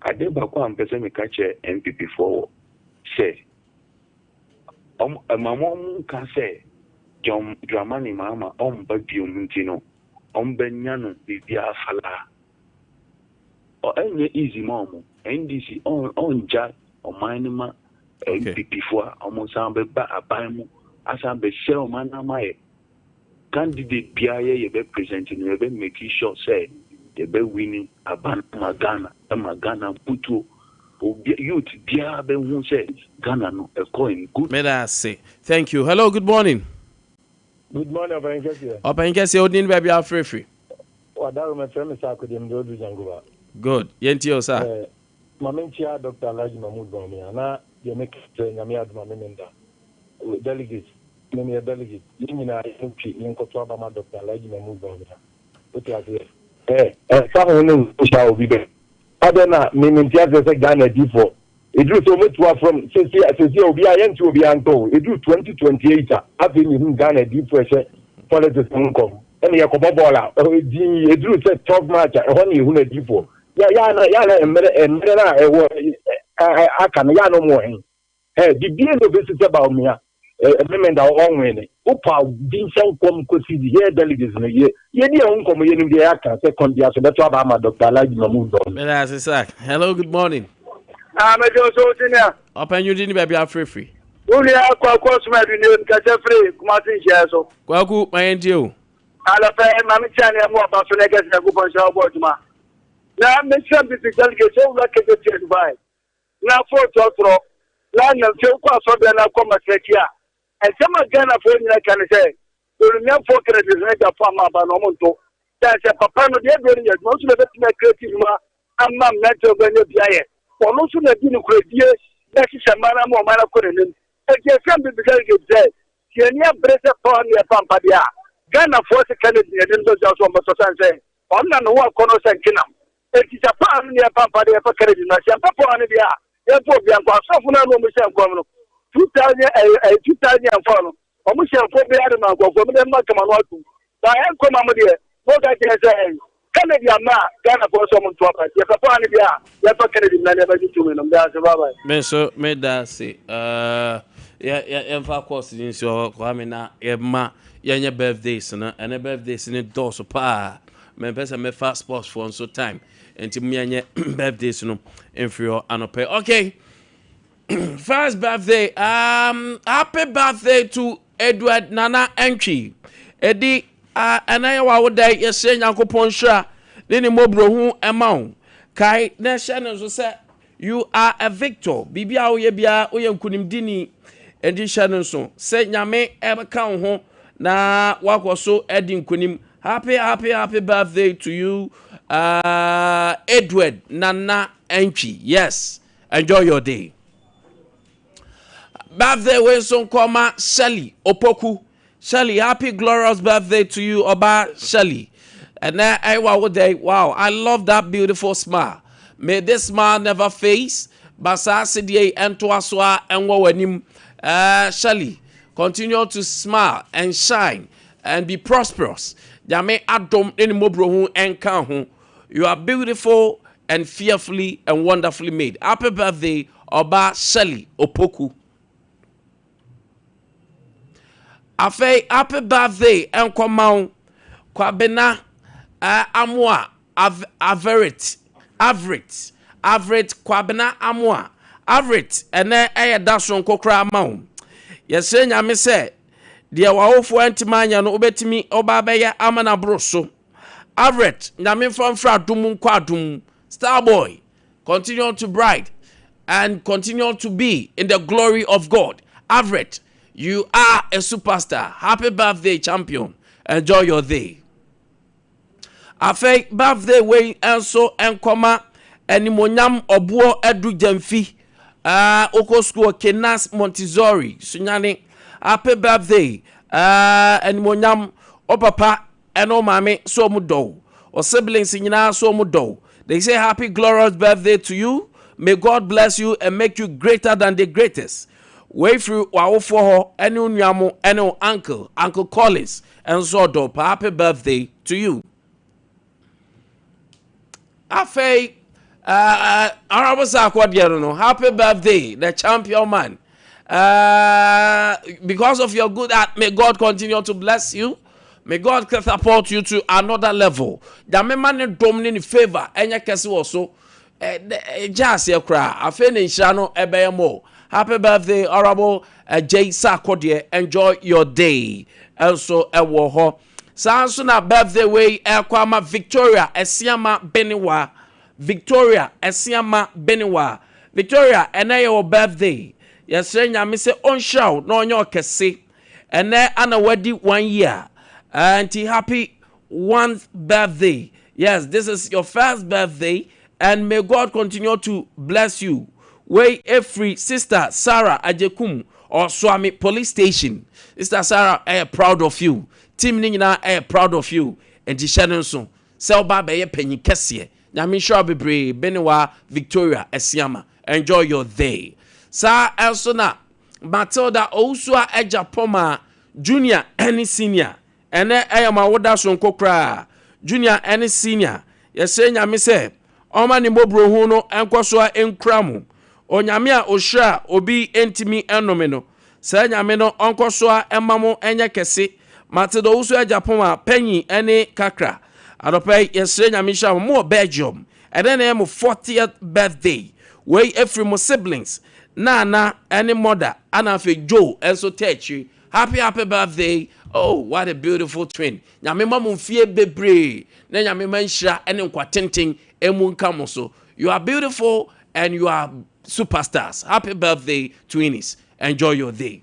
E: Adeɛ baako a mpɛ sɛ meka kyerɛ NPP foɔ wɔ sɛ ɛma wɔn nka sɛ John Dramani Mahama ɔmba biom nti no ɔmbɛnya no biribiara falaa. Ɛnyɛ easy ma ɔmo. NDC ɔngya ɔman no ma NPP foɔ a ɔmo san bɛba aban mu asan bɛhyɛ ɔman no ama yɛ. Candidate biara yɛ yɛbɛ present no, yɛbɛ make sure sɛ yɛbɛ win aba no ma Ghana, ɛma Ghana mputuo. Obi youth biara bɛhu sɛ Ghana no ɛkɔ in good.
A: Meda ase. Thank you. Hello, good morning.
F: Good morning, Ɔpanyin Kɛseɛ.
A: Ɔpanyin Kɛseɛ, odin baabi afirifiri.
F: Wadaro mɛfrɛ me Saako deɛ mede oduru Jangoba.
A: Good. Yɛntie o sa.
F: Eh, ma menkyia Dr. Alhaji Mahmood Bawumia na deɛ meka sɛ Nyame adom a memenda. Delegate, me meyɛ delegate. Yɛn nyinaa yɛntwi yɛnkɔto aba ma Dr. Alhaji Mahmood Bawumia. Wote aseɛ? Eh, ɛmfa ho ne nhyɛ a obi bɛ. Adɛn na me mente aseɛ sɛ Ghana adiifoɔ ɛduru sɛ wɔmɛtu afram sɛsi sɛsi a obiara yɛnte obiara ntɔ o ɛduru 2028 a afei na yɛhu Ghana adiifoɔ ɛhyɛ politics ho nkɔm ɛna yɛkɔbɔ bɔɔl a ɛhɔ din ɛduru sɛ 12 March a ɛhɔ na yɛhu adiifoɔ yɛ yɛ na yɛ na mmerɛ mmerɛ no a ɛwɔ aka no yɛ na ɔmo wɔ he. Ɛ bibie na obesi sɛ Bawumia ɛ memenda ɔnwene ne wopa bi nhyɛ nkɔm kɔsi di yɛ delegates no yɛ yɛdi ɛho nkɔm yɛnim deɛ yɛaka sɛ kɔndea so bɛto aba ama Dr. Alhaji Mahmood Bawumia.
A: Meda ase sir. Hello, good morning.
G: Ah, mɛgye wo so senior.
A: Ɔpanyin di ne baabi afirifiri.
G: Wo nua Kwaku Osman du nie mekasa firi Kumasi nhyiaeɛ so.
A: Kwaku, ma yɛn tie o.
G: Anɔpɛ ma me kyia ne ɛmo aba so na ɛkɛse Nyankopɔn nhyira wo bɔ adwuma. Na mekyia mpipi delegate sɛ wura kɛgye Dubai. Na fo trɔtrɔ na nam fie wokɔ asɔrdan na akɔ masakyi a, nsɛm a Ghanafoɔ nyina ka ne sɛ Olumiafoɔ Kennedy ne Gyafo ama aba no ɔmo nto. Kyɛn sɛ papa no deɛ aduro no yɛ adwuma, ɔno nso na ɛbɛtumi akreati nnwuma ama mmeranteɛ a wɔbɛnya bi ayɛ. Ɔno nso na ɛdi nokorɛdie na ɛhyehyɛ mmaa no ama ɔman no akɔ n'anim. Enti ɛsɛm bi bisa no sɛ, sɛ yɛn ani abere sɛ pɔn ne yɛfa mpa deɛ a, Ghanafoɔ se Kennedy na yɛde no bɛdwa so ɔmmɛtɔ sane sɛ ɔno na ne ho akɔnnɔ sɛ nkenam. Enti sɛ paano ne yɛmfa mpa de yɛfa Kennedy no, sɛ yɛmfa paano deɛ a, yɛmfa obiara nkɔ. Asɔfo no a na wɔhyɛ nkɔm no, 2000 ɛyɛ ɛyɛ 2004 no, wɔhyɛ nkɔm biara de ma nkurɔfoɔ, mede mma kama no atom. Ba ɛnkɔ ma mo deɛ, moka kyerɛ sɛ ɛn Kennedy amma a, Ghanafoɔ sɛ wɔn nto aba. Nti yɛpɛ paano deɛ a, yɛmfa Kennedy mmra na yɛbɛgye tumi no. Meda ase, bye bye.
A: Me nso meda ase. Uh, yɛ yɛ yɛmfa course yi nsi hɔ Kwame na yɛma yɛnyɛ birthdays no. Ɛnɛ birthdays no dɔɔso paa. Mempɛ sɛ mɛfa sports foɔ nso time nti mo yɛnyɛ birthdays no mfiri hɔ anɔpɛ. Okay, first birthday, happy birthday to Edward Nana Antwi. Edi ɛna yɛ w'awoda yi, yɛsrɛ Nyankopɔn nhyira ne ne mmɔborɔhu ɛma wo. Kae na ɛhyɛ no nso sɛ You are a victor. Biribi a woyɛ biara woyɛ nkunimdini. Enti hyɛ no nso sɛ Nyame ɛbɛka wo ho na woakɔ so adi nkunim. Happy happy happy birthday to you Edward Nana Antwi. Yes, enjoy your day. Birthday wei nso nkɔma Shelly Opoku. Shelly, happy glorious birthday to you, Oba Shelly. And then I day. Wow, I love that beautiful smile. May this smile never fade. Basa sidie ento aswa enwo wanim. Shelly, continue to smile and shine and be prosperous. Nyame adom ne ne mmɔborɔhu nka ho. You are beautiful and fearfully and wonderfully made. Happy birthday, Oba Shelly Opoku. Afei happy birthday nkɔma wo Kwabena Amoah Averit Averit Averit Kwabena Amoah Averit ɛnɛ ɛyɛ da soronko koraa ma wo. Yɛsrɛ Nyame sɛ deɛ w'awofoɔ antimi anyɛ no wobɛtumi woba abɛyɛ ama no aboro so. Averit Nyame mfa mfiri adom mu nkɔ adom mu. Star boy continue to bright and continue to be in the glory of God. Avret, you are a superstar. Happy birthday, champion. Enjoy your day. Afei birthday wei nso nkɔma Animonyam Ɔboɔ Adu Gyamfi, uh, wokɔ sukuu wɔ Kenas Montessori, Sunyani. Happy birthday, uh, Animonyam, wo papa ɛne wo maame so ɔmo dɔ wo, wo siblings nyinaa so ɔmo dɔ wo. They say happy glorious birthday to you. May God bless you and make you greater than the greatest. Wei firi w'awofoɔ hɔ ɛne wo nua mo ɛne wo uncle, Uncle Collins nso ɔdɔ wo paa. Happy birthday to you. Afei, uh, Honorable Sarko deɛ no, happy birthday, the champion man. Because of your good heart, may God continue to bless you. May God catapult you to another level. Nyame ma ne dom ne ne favor ɛnyɛ kɛse wɔ so. Gya aseɛ koraa. Afei ne nhyira no ɛbɛyɛ mo. Happy birthday, Honorable Jay Sarko deɛ. Enjoy your day. Ɛnso ɛwɔ hɔ. Saa nso na birthday wei ɛkɔ ama Victoria Asiama Benewa. Victoria Asiama Benewa. Victoria, ɛnɛ yɛ wɔ birthday. Yɛsrɛ Nyame sɛ ɔnhyira wo na ɔnyɛ ɔkɛse. Ɛnɛ ana wadi one year. Nti happy one birthday. Yes, this is your first birthday and may God continue to bless you. Wei efiri Sister Sarah Agyekum Ɔsoame Police Station. Sister Sarah ɛyɛ proud of you. Team ne nyinaa ɛyɛ proud of you. Nti hyɛ no nso sɛ ɔba abɛyɛ panyin kɛseɛ. Nyame nhyira wo bebree. Benewa Victoria Asiama. Enjoy your day. Saa ɛnso na Matilda Owusua Agya Pɔma Junior ɛne Senior. Ɛnɛ ɛyɛ mo awoda soronko koraa. Junior ɛne Senior. Yɛsrɛ Nyame sɛ ɔmma ne mmɔborɔhu no nkɔ so ara nkura mo. Onyame a ɔhyira a obi ntumi nnome no, saa Nyame no ɔnkɔ so ara mma mo nyɛ kɛse. Matilda Owusu Agyapong a panyin ne kakra. Anɔpa yi yɛsrɛ Nyame nhyira mo. Mowɔ Belgium. Ɛnɛ na ɛyɛ mo 40th birthday. Wei ɛfiri mo siblings Nana ne mother ana afei Joe nso taa akyiri. Happy happy birthday oh what a beautiful twin. Nyame ma mo mfie bebree na Nyame ma nhyira ne nkwa tenten emu nka mo so. You are beautiful and you are superstars. Happy birthday twinnies. Enjoy your day.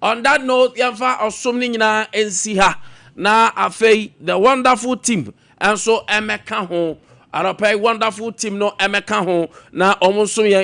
A: On that note, yɛmfa ɔsom no nyinaa nsi ha na afei the wonderful team nso ɛmɛka ho. Anɔpa yi wonderful team no ɛmɛka ho na wɔn nso yɛn.